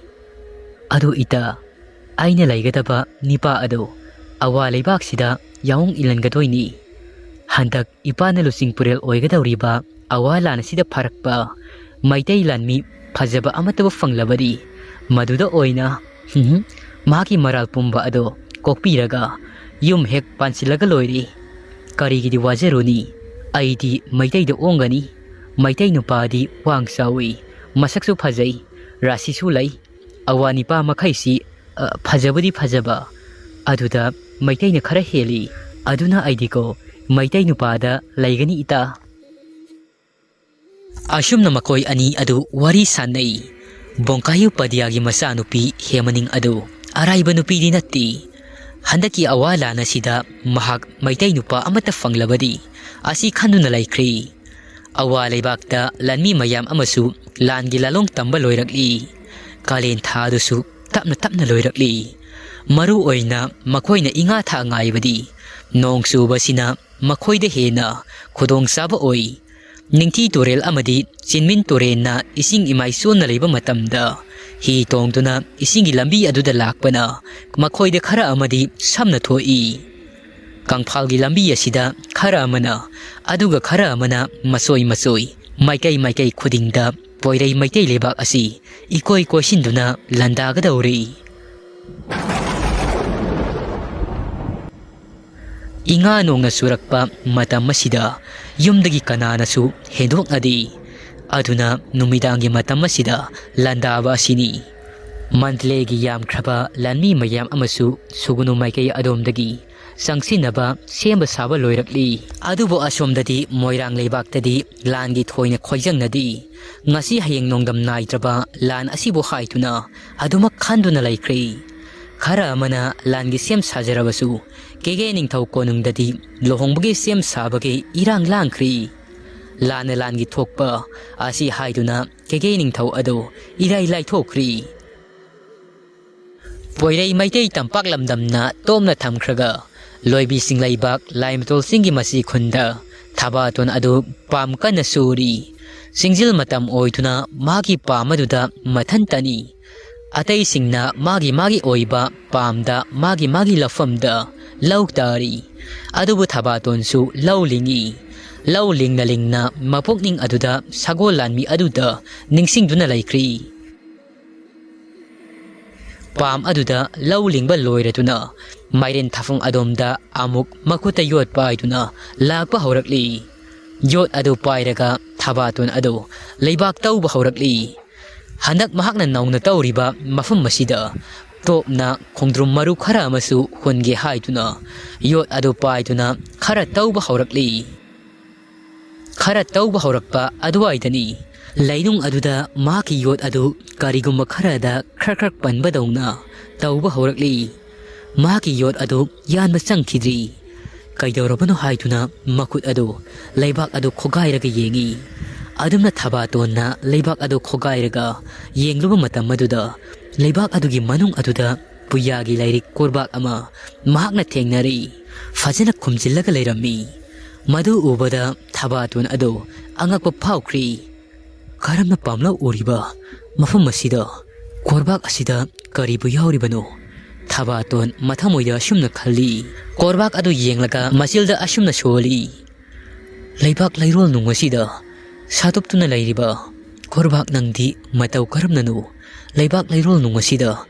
ꯑꯗꯨ ꯏꯇꯥ, ꯑꯩꯅ ꯂꯩꯒꯗꯕ ꯅꯤꯄꯥ ꯑꯗꯨ ꯑꯋꯥ ꯂꯩꯕꯥꯛꯁꯤꯗ ꯌꯥꯑꯣꯡ ꯏꯜꯍꯟꯒꯗꯣꯏꯅꯤ꯫ ꯍꯟꯗꯛ ꯏꯄꯥꯅ ꯂꯨꯆꯤꯡ ꯄꯨꯔꯦꯜ ꯑꯣꯏꯒꯗꯧꯔꯤꯕ ꯑꯋꯥ ꯂꯥꯟ ꯑꯁꯤꯗ ꯐꯥꯔꯛꯄ ꯃꯩꯇꯩ ꯂꯥꯟꯃꯤ ꯐꯖꯕ ꯑꯃꯠꯇꯕꯨ ꯐꯪꯂꯕꯗꯤ ꯃꯗꯨꯗ ꯑꯣꯏꯅ, ꯍꯨꯝ, ꯃꯍꯥꯛꯀꯤ ꯃꯔꯥꯜ ꯄꯨꯝꯕ ꯑꯗꯣ ꯀꯣꯛꯄꯤꯔꯒ ꯌꯨꯝ ꯍꯦꯛ ꯄꯥꯟꯁꯤꯜꯂꯒ ꯂꯣꯏꯔꯦ꯫ ꯀꯔꯤꯒꯤꯗꯤ ꯋꯥꯖꯔꯨꯅꯤ? ꯑꯩꯗꯤ ꯃꯩꯇꯩꯗ ꯑꯣꯡꯒꯅꯤ꯫ ꯃꯩꯇꯩ ꯅꯨꯄꯥꯗꯤ ꯋꯥꯡ ꯆꯥꯎꯏ, ꯃꯁꯛꯁꯨ ꯐꯖꯩ, ꯔꯥꯁꯤꯁꯨ ꯂꯩ꯫ ꯑꯋꯥ ꯅꯤꯄꯥ ꯃꯈꯩꯁꯤ, ꯑ, ꯐꯖꯕꯨꯗꯤ ꯐꯖꯕ, ꯑꯗꯨꯗ ꯃꯩꯇꯩꯅ ꯈꯔ ꯍꯦꯜꯂꯤ꯫ ꯑꯗꯨꯅ ꯑꯩꯗꯤꯀꯣ ꯃꯩꯇꯩ ꯅꯨꯄꯥꯗ ꯂꯩꯒꯅꯤ ꯏꯇꯥ꯫" ꯑꯁꯨꯝꯅ ꯃꯈꯣꯏ ꯑꯅꯤ ꯑꯗꯨ ꯋꯥꯔꯤ ꯁꯥꯟꯅꯩ꯫ ꯕꯣꯡꯀꯥꯌꯨ ꯄꯗꯤꯌꯥꯒꯤ ꯃꯆꯥꯅꯨꯄꯤ ꯍꯦꯃꯅꯤꯡ ꯑꯗꯨ ꯑꯔꯥꯏꯕ ꯅꯨꯄꯤꯗꯤ ꯅꯠꯇꯦ꯫ ꯍꯟꯗꯛꯀꯤ ꯑꯋꯥ ꯂꯥꯟ ꯑꯁꯤꯗ ꯃꯍꯥꯛ ꯃꯩꯇꯩ ꯅꯨꯄꯥ ꯑꯃꯠꯇ ꯐꯪꯂꯕꯗꯤ ꯑꯁꯤ ꯈꯟꯗꯨꯅ ꯂꯩꯈ꯭ꯔꯦ꯫ ꯑꯋꯥ ꯂꯩꯕꯥꯛꯇ ꯂꯥꯟꯃꯤ ꯃꯌꯥꯝ ꯑꯃꯁꯨ ꯂꯥꯟꯒꯤ ꯂꯥꯂꯣꯡ ꯇꯝꯕ ꯂꯣꯏꯔꯛꯂꯤ꯫ ꯀꯥꯂꯦꯟ ꯊꯥ ꯑꯗꯨꯁꯨ ꯇꯞꯅ ꯇꯞꯅ ꯂꯣꯏꯔꯛꯂꯤ꯫ ꯃꯔꯨ ꯑꯣꯏꯅ ꯃꯈꯣꯏꯅ ꯏꯉꯥ ꯊꯥ ꯉꯥꯏꯕꯗꯤ ꯅꯣꯡ ꯆꯨꯕꯁꯤꯅ ꯃꯈꯣꯏꯗ ꯍꯦꯟꯅ ꯈꯨꯗꯣꯡꯆꯥꯕ ꯑꯣꯏ꯫ ꯅꯤꯡꯊꯤ ꯇꯨꯔꯦꯜ ꯑꯃꯗꯤ ꯆꯤꯟꯃꯤꯟ ꯇꯨꯔꯦꯜꯅ ꯏꯁꯤꯡ ꯏꯃꯥꯏ ꯆꯣꯟꯅ ꯂꯩꯕ ꯃꯇꯝꯗ ꯍꯤ ꯇꯣꯡꯗꯨꯅ ꯏꯁꯤꯡꯒꯤ ꯂꯝꯕꯤ ꯑꯗꯨꯗ ꯂꯥꯛꯄꯅ ꯃꯈꯣꯏꯗ ꯈꯔ ꯑꯃꯗꯤ ꯁꯝꯅ ꯊꯣꯛꯏ꯫ ꯀꯪꯐꯥꯜꯒꯤ ꯂꯝꯕꯤ ꯑꯁꯤꯗ ꯈꯔ ꯑꯃꯅ, ꯑꯗꯨꯒ ꯈꯔ ꯑꯃꯅ ꯃꯆꯣꯏ ꯃꯆꯣꯏ, ꯃꯥꯏꯀꯩ ꯃꯥꯏꯀꯩ ꯈꯨꯗꯤꯡꯗ ꯄꯣꯏꯔꯩ ꯃꯩꯇꯩ ꯂꯩꯕꯥꯛ ꯑꯁꯤ ꯏꯀꯣꯏ ꯀꯣꯏꯁꯤꯟꯗꯨꯅ ꯂꯥꯟꯗꯥꯒꯗꯧꯔꯤ꯫ ꯏꯉꯥ ꯅꯣꯡꯅ ꯆꯨꯔꯛꯄ ꯃꯇꯝ ꯑꯁꯤꯗ ꯌꯨꯝꯗꯒꯤ ꯀꯅꯥꯅꯁꯨ ꯍꯦꯟꯗꯣꯛꯅꯗꯦ꯫ ꯑꯗꯨꯅ ꯅꯨꯃꯤꯗꯥꯡꯒꯤ ꯃꯇꯝ ꯑꯁꯤꯗ ꯂꯥꯟꯗꯥꯕ ꯑꯁꯤꯅꯤ꯫ ꯃꯟꯗꯂꯦꯒꯤ ꯌꯥꯝꯈ꯭ꯔꯕ ꯂꯥꯟꯃꯤ ꯃꯌꯥꯝ ꯑꯃꯁꯨ ꯁꯨꯒꯨꯅꯨ ꯃꯥꯏꯀꯩ ꯑꯗꯣꯝꯗꯒꯤ ꯆꯪꯁꯤꯟꯅꯕ ꯁꯦꯝꯕ ꯁꯥꯕ ꯂꯣꯏꯔꯛꯂꯤ꯫ ꯑꯗꯨꯕꯨ ꯑꯁꯣꯝꯗꯗꯤ ꯃꯣꯏꯔꯥꯡ ꯂꯩꯕꯥꯛꯇꯗꯤ ꯂꯥꯟꯒꯤ ꯊꯣꯏꯅ ꯈꯣꯏꯖꯪꯅꯗꯦ꯫ ꯉꯁꯤ ꯍꯌꯦꯡ ꯅꯣꯡꯗꯝ ꯅꯥꯏꯗ꯭ꯔꯕ ꯂꯥꯟ ꯑꯁꯤꯕꯨ ꯍꯥꯏꯗꯨꯅ ꯑꯗꯨꯃꯛ ꯈꯟꯗꯨꯅ ꯂꯩꯈ꯭ꯔꯦ꯫ ꯈꯔ ꯑꯃꯅ ꯂꯥꯟꯒꯤ ꯁꯦꯝ ꯁꯥꯖꯔꯕꯁꯨ ꯀꯦꯒꯦ ꯅꯤꯡꯊꯧ ꯀꯣꯅꯨꯡꯗꯗꯤ ꯂꯨꯍꯣꯡꯕꯒꯤ ꯁꯦꯝ ꯁꯥꯕꯒꯤ ꯏꯔꯥꯡ ꯂꯥꯡꯈ꯭ꯔꯤ꯫ ꯂꯥꯟꯅ ꯂꯥꯟꯒꯤ ꯊꯣꯛꯄ ꯑꯁꯤ ꯍꯥꯏꯗꯨꯅ ꯀꯦꯒꯦ ꯅꯤꯡꯊꯧ ꯑꯗꯨ ꯏꯔꯥꯏ ꯂꯥꯏꯊꯣꯛꯈ꯭ꯔꯤ꯫ ꯄꯣꯏꯔꯩ ꯃꯩꯇꯩ ꯇꯝꯄꯥꯛ ꯂꯝꯗꯝꯅ ꯇꯣꯝꯅ ꯊꯝꯈ꯭ꯔꯒ ꯂꯣꯏꯕꯤ ꯆꯤꯡꯂꯩꯕꯥꯛ ꯂꯥꯏꯃꯇꯣꯜ ꯆꯤꯡꯒꯤ ꯃꯆꯤ ꯈꯨꯟꯗ ꯊꯕꯥꯇꯣꯟ ꯑꯗꯨ ꯄꯥꯝ ꯀꯟꯅ ꯆꯨꯔꯤ꯫ ꯆꯤꯡꯖꯤꯜ ꯃꯇꯝ ꯑꯣꯏꯗꯨꯅ ꯃꯥꯒꯤ ꯄꯥꯝ ꯑꯗꯨꯗ ꯃꯊꯟꯇꯅꯤ꯫ ꯑꯇꯩꯁꯤꯡꯅ ꯃꯥꯒꯤ ꯃꯥꯒꯤ ꯑꯣꯏꯕ ꯄꯥꯝꯗ ꯃꯥꯒꯤ ꯃꯥꯒꯤ ꯂꯧꯐꯝꯗ ꯂꯧ ꯇꯥꯔꯤ꯫ ꯑꯗꯨꯕꯨ ꯊꯕꯥꯇꯣꯟꯁꯨ ꯂꯧ ꯂꯤꯡꯏ꯫ ꯂꯧ ꯂꯤꯡꯅ ꯂꯤꯡꯅ ꯃꯄꯨꯛꯅꯤꯡ ꯑꯗꯨꯗ ꯁꯒꯣꯜ ꯂꯥꯟꯃꯤ ꯑꯗꯨꯗ ꯅꯤꯡꯁꯤꯡꯗꯨꯅ ꯂꯩꯈ꯭ꯔꯤ꯫ ꯄꯥꯝ ꯑꯗꯨꯗ ꯂꯧ ꯂꯤꯡꯕ ꯂꯣꯏꯔꯗꯨꯅ ꯃꯥꯏꯔꯦꯟ ꯊꯥꯐꯝ ꯑꯗꯣꯝꯗ ꯑꯃꯨꯛ ꯃꯈꯨꯠꯇ ꯌꯣꯠ ꯄꯥꯏꯗꯨꯅ ꯂꯥꯛꯄ ꯍꯧꯔꯛꯂꯤ꯫ ꯌꯣꯠ ꯑꯗꯨ ꯄꯥꯏꯔꯒ ꯊꯕꯥꯇꯣꯟ ꯑꯗꯨ ꯂꯩꯕꯥꯛ ꯇꯧꯕ ꯍꯧꯔꯛꯂꯤ꯫ ꯍꯟꯗꯛ ꯃꯍꯥꯛꯅ ꯅꯧꯅ ꯇꯧꯔꯤꯕ ꯃꯐꯝ ꯑꯁꯤꯗ ꯇꯣꯞꯅ ꯈꯣꯡꯗ꯭ꯔꯨꯝ ꯃꯔꯨ ꯈꯔ ꯑꯃꯁꯨ ꯍꯨꯟꯒꯦ ꯍꯥꯏꯗꯨꯅ ꯌꯣꯠ ꯑꯗꯨ ꯄꯥꯏꯗꯨꯅ ꯈꯔ ꯇꯧꯕ ꯍꯧꯔꯛꯂꯤ꯫ ꯈꯔ ꯇꯧꯕ ꯍꯧꯔꯛꯄ ꯑꯗꯨꯋꯥꯏꯗꯅꯤ ꯂꯩꯅꯨꯡ ꯑꯗꯨꯗ ꯃꯍꯥꯛꯀꯤ ꯌꯣꯠ ꯑꯗꯨ ꯀꯔꯤꯒꯨꯝꯕ ꯈꯔꯗ ꯈ꯭ꯔꯛ ꯈ꯭ꯔꯛ ꯄꯟꯕꯗꯧꯅ ꯇꯧꯕ ꯍꯧꯔꯛꯂꯤ꯫ ꯃꯍꯥꯛꯀꯤ ꯌꯣꯠ ꯑꯗꯨ ꯌꯥꯟꯕ ꯆꯪꯈꯤꯗ꯭ꯔꯤ꯫ ꯀꯩꯗꯧꯔꯕꯅꯣ ꯍꯥꯏꯗꯨꯅ ꯃꯈꯨꯠ ꯑꯗꯨ ꯂꯩꯕꯥꯛ ꯑꯗꯨ ꯈꯣꯒꯥꯏꯔꯒ ꯌꯦꯡꯏ꯫ ꯑꯗꯨꯝꯅ ꯊꯕꯥꯇꯣꯟꯅ ꯂꯩꯕꯥꯛ ꯑꯗꯨ ꯈꯣꯒꯥꯏꯔꯒ ꯌꯦꯡꯂꯨꯕ ꯃꯇꯝ ꯑꯗꯨꯗ ꯂꯩꯕꯥꯛ ꯑꯗꯨꯒꯤ ꯃꯅꯨꯡ ꯑꯗꯨꯗ ꯄꯨꯌꯥꯒꯤ ꯂꯥꯏꯔꯤꯛ ꯀꯣꯔꯕꯥꯛ ꯑꯃ ꯃꯍꯥꯛꯅ ꯊꯦꯡꯅꯔꯤ꯫ ꯐꯖꯅ ꯈꯨꯝꯖꯤꯜꯂꯒ ꯂꯩꯔꯝꯃꯤ꯫ ꯃꯗꯨ ꯎꯕꯗ ꯊꯕꯥꯇꯣꯟ ꯑꯗꯨ ꯑꯉꯛꯄ ꯐꯥꯎꯈ꯭ꯔꯤ꯫ ꯀꯔꯝꯅ ꯄꯥꯝꯂꯧ ꯎꯔꯤꯕ ꯃꯐꯝ ꯑꯁꯤꯗ, ꯀꯣꯔꯕꯥꯛ ꯑꯁꯤꯗ ꯀꯔꯤꯕꯨ ꯌꯥꯎꯔꯤꯕꯅꯣ? ꯊꯕꯥꯇꯣꯟ ꯃꯊꯃꯣꯏꯗ ꯑꯁꯨꯝꯅ ꯈꯜꯂꯤ꯫ ꯀꯣꯔꯕꯥꯛ ꯑꯗꯨ ꯌꯦꯡꯂꯒ ꯃꯆꯤꯜꯗ ꯑꯁꯨꯝꯅ ꯁꯣꯜꯂꯤ, "ꯂꯩꯕꯥꯛ ꯂꯩꯔꯣꯜ ꯅꯨꯡ ꯑꯁꯤꯗ ꯁꯥꯇꯨꯞꯇꯨꯅ ꯂꯩꯔꯤꯕ ꯀꯣꯔꯕꯥꯛ ꯅꯪꯗꯤ ꯃꯇꯧ ꯀꯔꯝꯅꯅꯣ ꯂꯩꯕꯥꯛ ꯂꯩꯔꯣꯜ ꯅꯨꯡ ꯑꯁꯤꯗ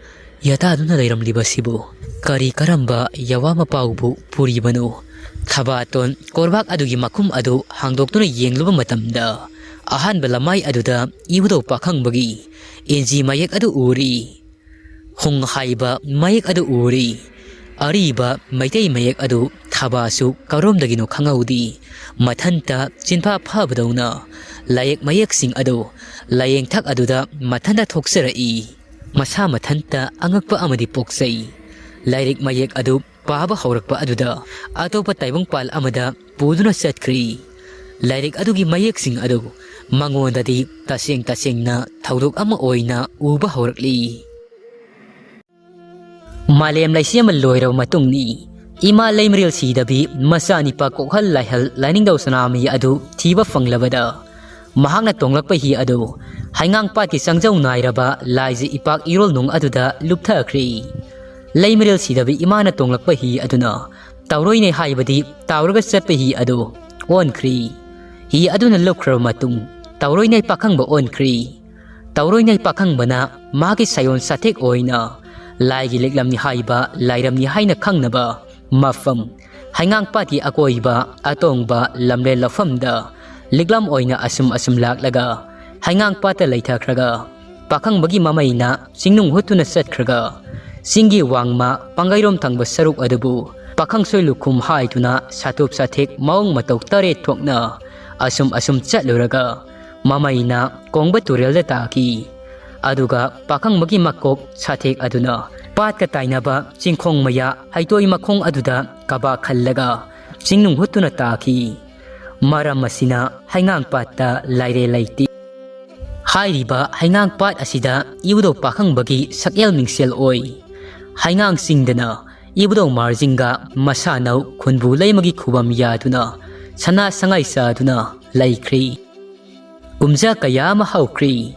ꯌꯥꯇꯥꯗꯨꯅ ꯂꯩꯔꯝꯂꯤꯕ ꯑꯁꯤꯕꯨ?" ꯀꯔꯤ ꯀꯔꯝꯕ ꯌꯥꯋꯥ ꯃꯄꯥꯎꯕꯨ ꯄꯨꯔꯤꯕꯅꯣ? ꯊꯕꯥꯇꯣꯟ ꯀꯣꯔꯕꯥꯛ ꯑꯗꯨꯒꯤ ꯃꯈꯨꯝ ꯑꯗꯨ ꯍꯥꯡꯗꯣꯛꯇꯨꯅ ꯌꯦꯡꯂꯨꯕ ꯃꯇꯝꯗ, ꯑꯍꯥꯟꯕ ꯂꯃꯥꯏ ꯑꯗꯨꯗ ꯏꯕꯨꯙꯧ ꯄꯥꯈꯪꯕꯒꯤ ꯏꯟꯖꯤ ꯃꯌꯦꯛ ꯑꯗꯨ ꯎꯔꯤ꯫ ꯍꯨꯡ ꯍꯥꯏꯕ ꯃꯌꯦꯛ ꯑꯗꯨ ꯎꯔꯤ꯫ ꯑꯔꯤꯕ ꯃꯩꯇꯩ ꯃꯌꯦꯛ ꯑꯗꯨ ꯊꯕꯥꯁꯨ ꯀꯔꯣꯝꯗꯒꯤꯅꯣ ꯈꯪꯍꯧꯗꯦ꯫ ꯃꯊꯟꯇ ꯆꯤꯟꯐꯥ ꯐꯥꯕꯗꯧꯅ ꯂꯥꯏꯌꯦꯛ ꯃꯌꯦꯛꯁꯤꯡ ꯑꯗꯨ ꯂꯥꯏꯌꯦꯡꯊꯛ ꯑꯗꯨꯗ ꯃꯊꯟꯇ ꯊꯣꯛꯆꯔꯛꯏ꯫ ꯃꯁꯥ ꯃꯊꯟꯇ ꯑꯉꯛꯄ ꯑꯃꯗꯤ ꯄꯣꯛꯆꯩ꯫ ꯂꯥꯏꯔꯤꯛ ꯃꯌꯦꯛ ꯑꯗꯨ ꯄꯥꯕ ꯍꯧꯔꯛꯄ ꯑꯗꯨꯗ ꯑꯇꯣꯞꯄ ꯇꯥꯏꯕꯪꯄꯥꯜ ꯑꯃꯗ ꯄꯨꯗꯨꯅ ꯆꯠꯈ꯭ꯔꯤ꯫ ꯂꯥꯏꯔꯤꯛ ꯑꯗꯨꯒꯤ ꯃꯌꯦꯛꯁꯤꯡ ꯑꯗꯨ ꯃꯉꯣꯟꯗꯗꯤ ꯇꯁꯦꯡ ꯇꯁꯦꯡꯅ ꯊꯧꯗꯣꯛ ꯑꯃ ꯑꯣꯏꯅ ꯎꯕ ꯍꯧꯔꯛꯂꯤ꯫ ꯃꯥꯂꯦꯝ ꯂꯩꯁꯦꯝꯕ ꯂꯣꯏꯔꯕ ꯃꯇꯨꯡꯅꯤ꯫ ꯏꯃꯥ ꯂꯩꯃꯔꯦꯜ ꯁꯤꯗꯕꯤ ꯃꯆꯥꯅꯤꯄꯥ ꯀꯣꯛꯍꯜ ꯂꯥꯏꯍꯜ ꯂꯥꯏꯅꯤꯡꯊꯧ ꯁꯅꯥꯃꯍꯤ ꯑꯗꯨ ꯊꯤꯕ ꯐꯪꯂꯕꯗ, ꯃꯍꯥꯛꯅ ꯇꯣꯡꯂꯛꯄ ꯍꯤ ꯑꯗꯨ ꯍꯩꯉꯥꯡꯄꯥꯠꯀꯤ ꯆꯪꯖꯧ ꯅꯥꯏꯔꯕ ꯂꯥꯏꯖ ꯏꯄꯥꯛ ꯏꯔꯣꯜ ꯅꯨꯡ ꯑꯗꯨꯗ ꯂꯨꯞꯊꯈ꯭ꯔꯦ꯫ ꯂꯩꯃꯔꯦꯜ ꯁꯤꯗꯕꯤ ꯏꯃꯥꯅ ꯇꯣꯡꯂꯛꯄ ꯍꯤ ꯑꯗꯨꯅ ꯇꯥꯎꯔꯣꯏꯅꯩ ꯍꯥꯏꯕꯗꯤ ꯇꯥꯎꯔꯒ ꯆꯠꯄ ꯍꯤ ꯑꯗꯨ ꯑꯣꯟꯈ꯭ꯔꯦ꯫ ꯍꯤ ꯑꯗꯨꯅ ꯂꯨꯞꯈ꯭ꯔꯕ ꯃꯇꯨꯡ ꯇꯥꯎꯔꯣꯏꯅꯩ ꯄꯥꯈꯪꯕ ꯑꯣꯟꯈ꯭ꯔꯦ꯫ ꯇꯧꯔꯣꯏꯅꯩ ꯄꯥꯈꯪꯕꯅ ꯃꯥꯒꯤ ꯁꯥꯌꯣꯟ ꯁꯥꯊꯦꯛ ꯑꯣꯏꯅ ꯂꯥꯏꯒꯤ ꯂꯤꯛꯂꯝꯅꯤ ꯍꯥꯏꯕ ꯂꯥꯏꯔꯝꯅꯤ ꯍꯥꯏꯅ ꯈꯪꯅꯕ ꯃꯐꯝ ꯍꯩꯉꯥꯡꯄꯥꯠꯀꯤ ꯑꯀꯣꯏꯕ ꯑꯇꯣꯡꯕ ꯂꯝꯂꯦꯟ ꯂꯧꯐꯝꯗ ꯂꯤꯛꯂꯝ ꯑꯣꯏꯅ ꯑꯁꯨꯝ ꯑꯁꯨꯝ ꯂꯥꯛꯂꯒ ꯍꯩꯉꯥꯡꯄꯥꯠꯇ ꯂꯩꯊꯈ꯭ꯔꯒ ꯄꯥꯈꯪꯕꯒꯤ ꯃꯃꯩꯅ ꯆꯤꯡꯅꯨꯡ ꯍꯨꯠꯇꯨꯅ ꯆꯠꯈ꯭ꯔꯒ ꯆꯤꯡꯒꯤ ꯋꯥꯡꯃ ꯄꯥꯡꯒꯩꯔꯣꯝ ꯊꯪꯕ ꯁꯔꯨꯛ ꯑꯗꯨꯕꯨ ꯄꯥꯈꯪ ꯁꯣꯏ ꯂꯨꯈꯨꯝ ꯍꯥꯏꯗꯨꯅ ꯁꯥꯊꯨꯞ ꯁꯥꯊꯦꯛ ꯃꯑꯣꯡ ꯃꯇꯧ ꯇꯔꯦꯠ ꯊꯣꯛꯅ ꯑꯁꯨꯝ ꯑꯁꯨꯝ ꯆꯠꯂꯨꯔꯒ ꯃꯃꯩꯅ ꯀꯣꯡꯕ ꯇꯨꯔꯦꯜꯗ ꯇꯥꯈꯤ꯫ ꯑꯗꯨꯒ ꯄꯥꯈꯪꯕꯒꯤ ꯃꯀꯣꯛ ꯁꯥꯊꯦꯛ ꯑꯗꯨꯅ ꯄꯥꯠꯀ ꯇꯥꯏꯅꯕ ꯆꯤꯡꯈꯣꯡ ꯃꯌꯥ ꯍꯩꯇꯣꯏ ꯃꯈꯣꯡ ꯑꯗꯨꯗ ꯀꯕꯥ ꯈꯜꯂꯒ ꯆꯤꯡꯅꯨꯡ ꯍꯨꯠꯇꯨꯅ ꯇꯥꯈꯤ꯫ ꯃꯔꯝ ꯑꯁꯤꯅ ꯍꯩꯉꯥꯡꯄꯥꯠꯇ ꯂꯥꯏꯔꯦ ꯂꯩꯇꯦ꯫ ꯍꯥꯏꯔꯤꯕ ꯍꯩꯉꯥꯡꯄꯥꯠ ꯑꯁꯤꯗ ꯏꯕꯨꯙꯧ ꯄꯥꯈꯪꯕꯒꯤ ꯁꯛꯌꯦꯜ ꯃꯤꯡꯁꯦꯜ ꯑꯣꯏ꯫ ꯍꯩꯉꯥꯡ ꯆꯤꯡꯗꯅ ꯏꯕꯨꯙꯧ ꯃꯥꯔꯖꯤꯡꯒ ꯃꯁꯥꯅꯧ ꯈꯨꯟꯕꯨ ꯂꯩꯃꯒꯤ ꯈꯨꯕꯝ ꯌꯥꯗꯨꯅ ꯁꯅꯥ ꯁꯉꯥꯏ ꯆꯥꯗꯨꯅ ꯂꯩꯈ꯭ꯔꯤ꯫ ꯀꯨꯝꯖꯥ ꯀꯌꯥ ꯑꯃ ꯍꯧꯈ꯭ꯔꯤ꯫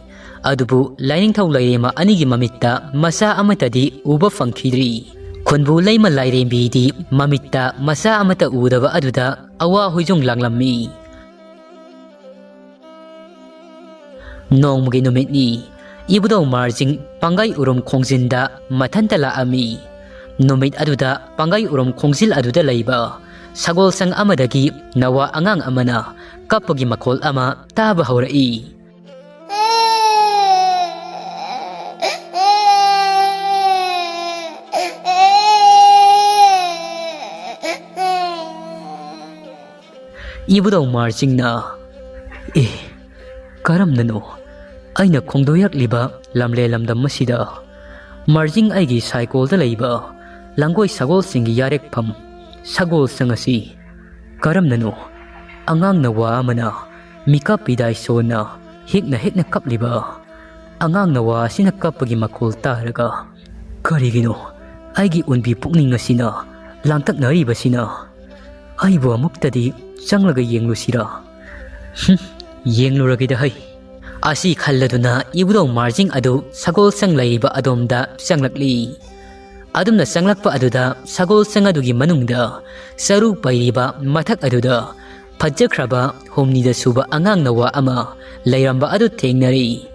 ꯑꯗꯨꯕꯨ ꯂꯥꯏꯅꯤꯡꯊꯧ ꯂꯩꯔꯦꯝꯃ ꯑꯅꯤꯒꯤ ꯃꯃꯤꯠꯇ ꯃꯆꯥ ꯑꯃꯠꯇꯗꯤ ꯎꯕ ꯐꯪꯈꯤꯗ꯭ꯔꯤ꯫ ꯈꯨꯟꯕꯨ ꯂꯩꯃ ꯂꯥꯏꯔꯦꯝꯕꯤꯗꯤ ꯃꯃꯤꯠꯇ ꯃꯆꯥ ꯑꯃꯠꯇ ꯎꯗꯕ ꯑꯗꯨꯗ ꯑꯋꯥ ꯍꯨꯏꯖꯣꯡ ꯂꯥꯡꯂꯝꯃꯤ꯫ ꯅꯣꯡꯃꯒꯤ ꯅꯨꯃꯤꯠꯅꯤ꯫ ꯏꯕꯨꯙꯧ ꯃꯥꯔꯖꯤꯡ ꯄꯥꯡꯒꯩ ꯎꯔꯨꯝ ꯈꯣꯡꯖꯤꯟꯗ ꯃꯊꯟꯇ ꯂꯥꯛꯑꯝꯃꯤ꯫ ꯅꯨꯃꯤꯠ ꯑꯗꯨꯗ ꯄꯥꯡꯒꯩ ꯎꯔꯨꯝ ꯈꯣꯡꯖꯤꯜ ꯑꯗꯨꯗ ꯂꯩꯕ ꯁꯒꯣꯜꯁꯪ ꯑꯃꯗꯒꯤ ꯅꯋꯥ ꯑꯉꯥꯡ ꯑꯃꯅ ꯀꯞꯄꯒꯤ ꯃꯈꯣꯜ ꯑꯃ ꯇꯥꯕ ꯍꯧꯔꯛꯏ꯫ ꯏꯕꯨꯙꯧ ꯃꯥꯔꯖꯤꯡꯅ, "ꯑꯦ, ꯀꯔꯝꯅꯅꯣ ꯑꯩꯅ ꯈꯣꯡꯗꯣꯏꯔꯛꯂꯤꯕ ꯂꯝꯂꯦ ꯂꯝꯗꯝ ꯑꯁꯤꯗ ꯃꯥꯔꯖꯤꯡ ꯑꯩꯒꯤ ꯁꯥꯏꯀꯣꯜꯗ ꯂꯩꯕ ꯂꯥꯡꯒꯣꯏ ꯁꯒꯣꯜꯁꯤꯡꯒꯤ ꯌꯥꯔꯦꯛꯐꯝ ꯁꯒꯣꯜꯁꯪ ꯑꯁꯤ ꯀꯔꯝꯅꯅꯣ ꯑꯉꯥꯡ ꯅꯋꯥ ꯑꯃꯅ ꯃꯤꯀꯞ ꯄꯤꯗꯥꯏ ꯁꯣꯟꯅ ꯍꯦꯛꯅ ꯍꯦꯛꯅ ꯀꯞꯂꯤꯕ? ꯑꯉꯥꯡ ꯅꯋꯥ ꯑꯁꯤꯅ ꯀꯞꯄꯒꯤ ꯃꯈꯣꯜ ꯇꯥꯔꯒ ꯀꯔꯤꯒꯤꯅꯣ ꯑꯩꯒꯤ ꯎꯟꯕꯤ ꯄꯨꯛꯅꯤꯡ ꯑꯁꯤꯅ ꯂꯥꯡꯇꯛꯅꯔꯤꯕꯁꯤꯅ? ꯑꯩꯕꯨ ꯑꯃꯨꯛꯇꯗꯤ ꯆꯪꯂꯒ ꯌꯦꯡꯂꯨꯁꯤꯔꯥ? ꯍꯨꯝ, ꯌꯦꯡꯂꯨꯔꯒꯦꯗ ꯍꯩ꯫" ꯑꯁꯤ ꯈꯜꯂꯗꯨꯅ ꯏꯕꯨꯙꯧ ꯃꯥꯔꯖꯤꯡ ꯑꯗꯨ ꯁꯒꯣꯜꯁꯪ ꯂꯩꯔꯤꯕ ꯑꯗꯣꯝꯗ ꯆꯪꯂꯛꯂꯤ꯫ ꯑꯗꯨꯝꯅ ꯆꯪꯂꯛꯄ ꯑꯗꯨꯗ ꯁꯒꯣꯜꯁꯪ ꯑꯗꯨꯒꯤ ꯃꯅꯨꯡꯗ ꯆꯔꯨ ꯄꯩꯔꯤꯕ ꯃꯊꯛ ꯑꯗꯨꯗ ꯐꯠꯖꯈ꯭ꯔꯕ ꯍꯨꯝꯅꯤꯗ ꯁꯨꯕ ꯑꯉꯥꯡ ꯅꯋꯥ ꯑꯃ ꯂꯩꯔꯝꯕ ꯑꯗꯨ ꯊꯦꯡꯅꯔꯤ꯫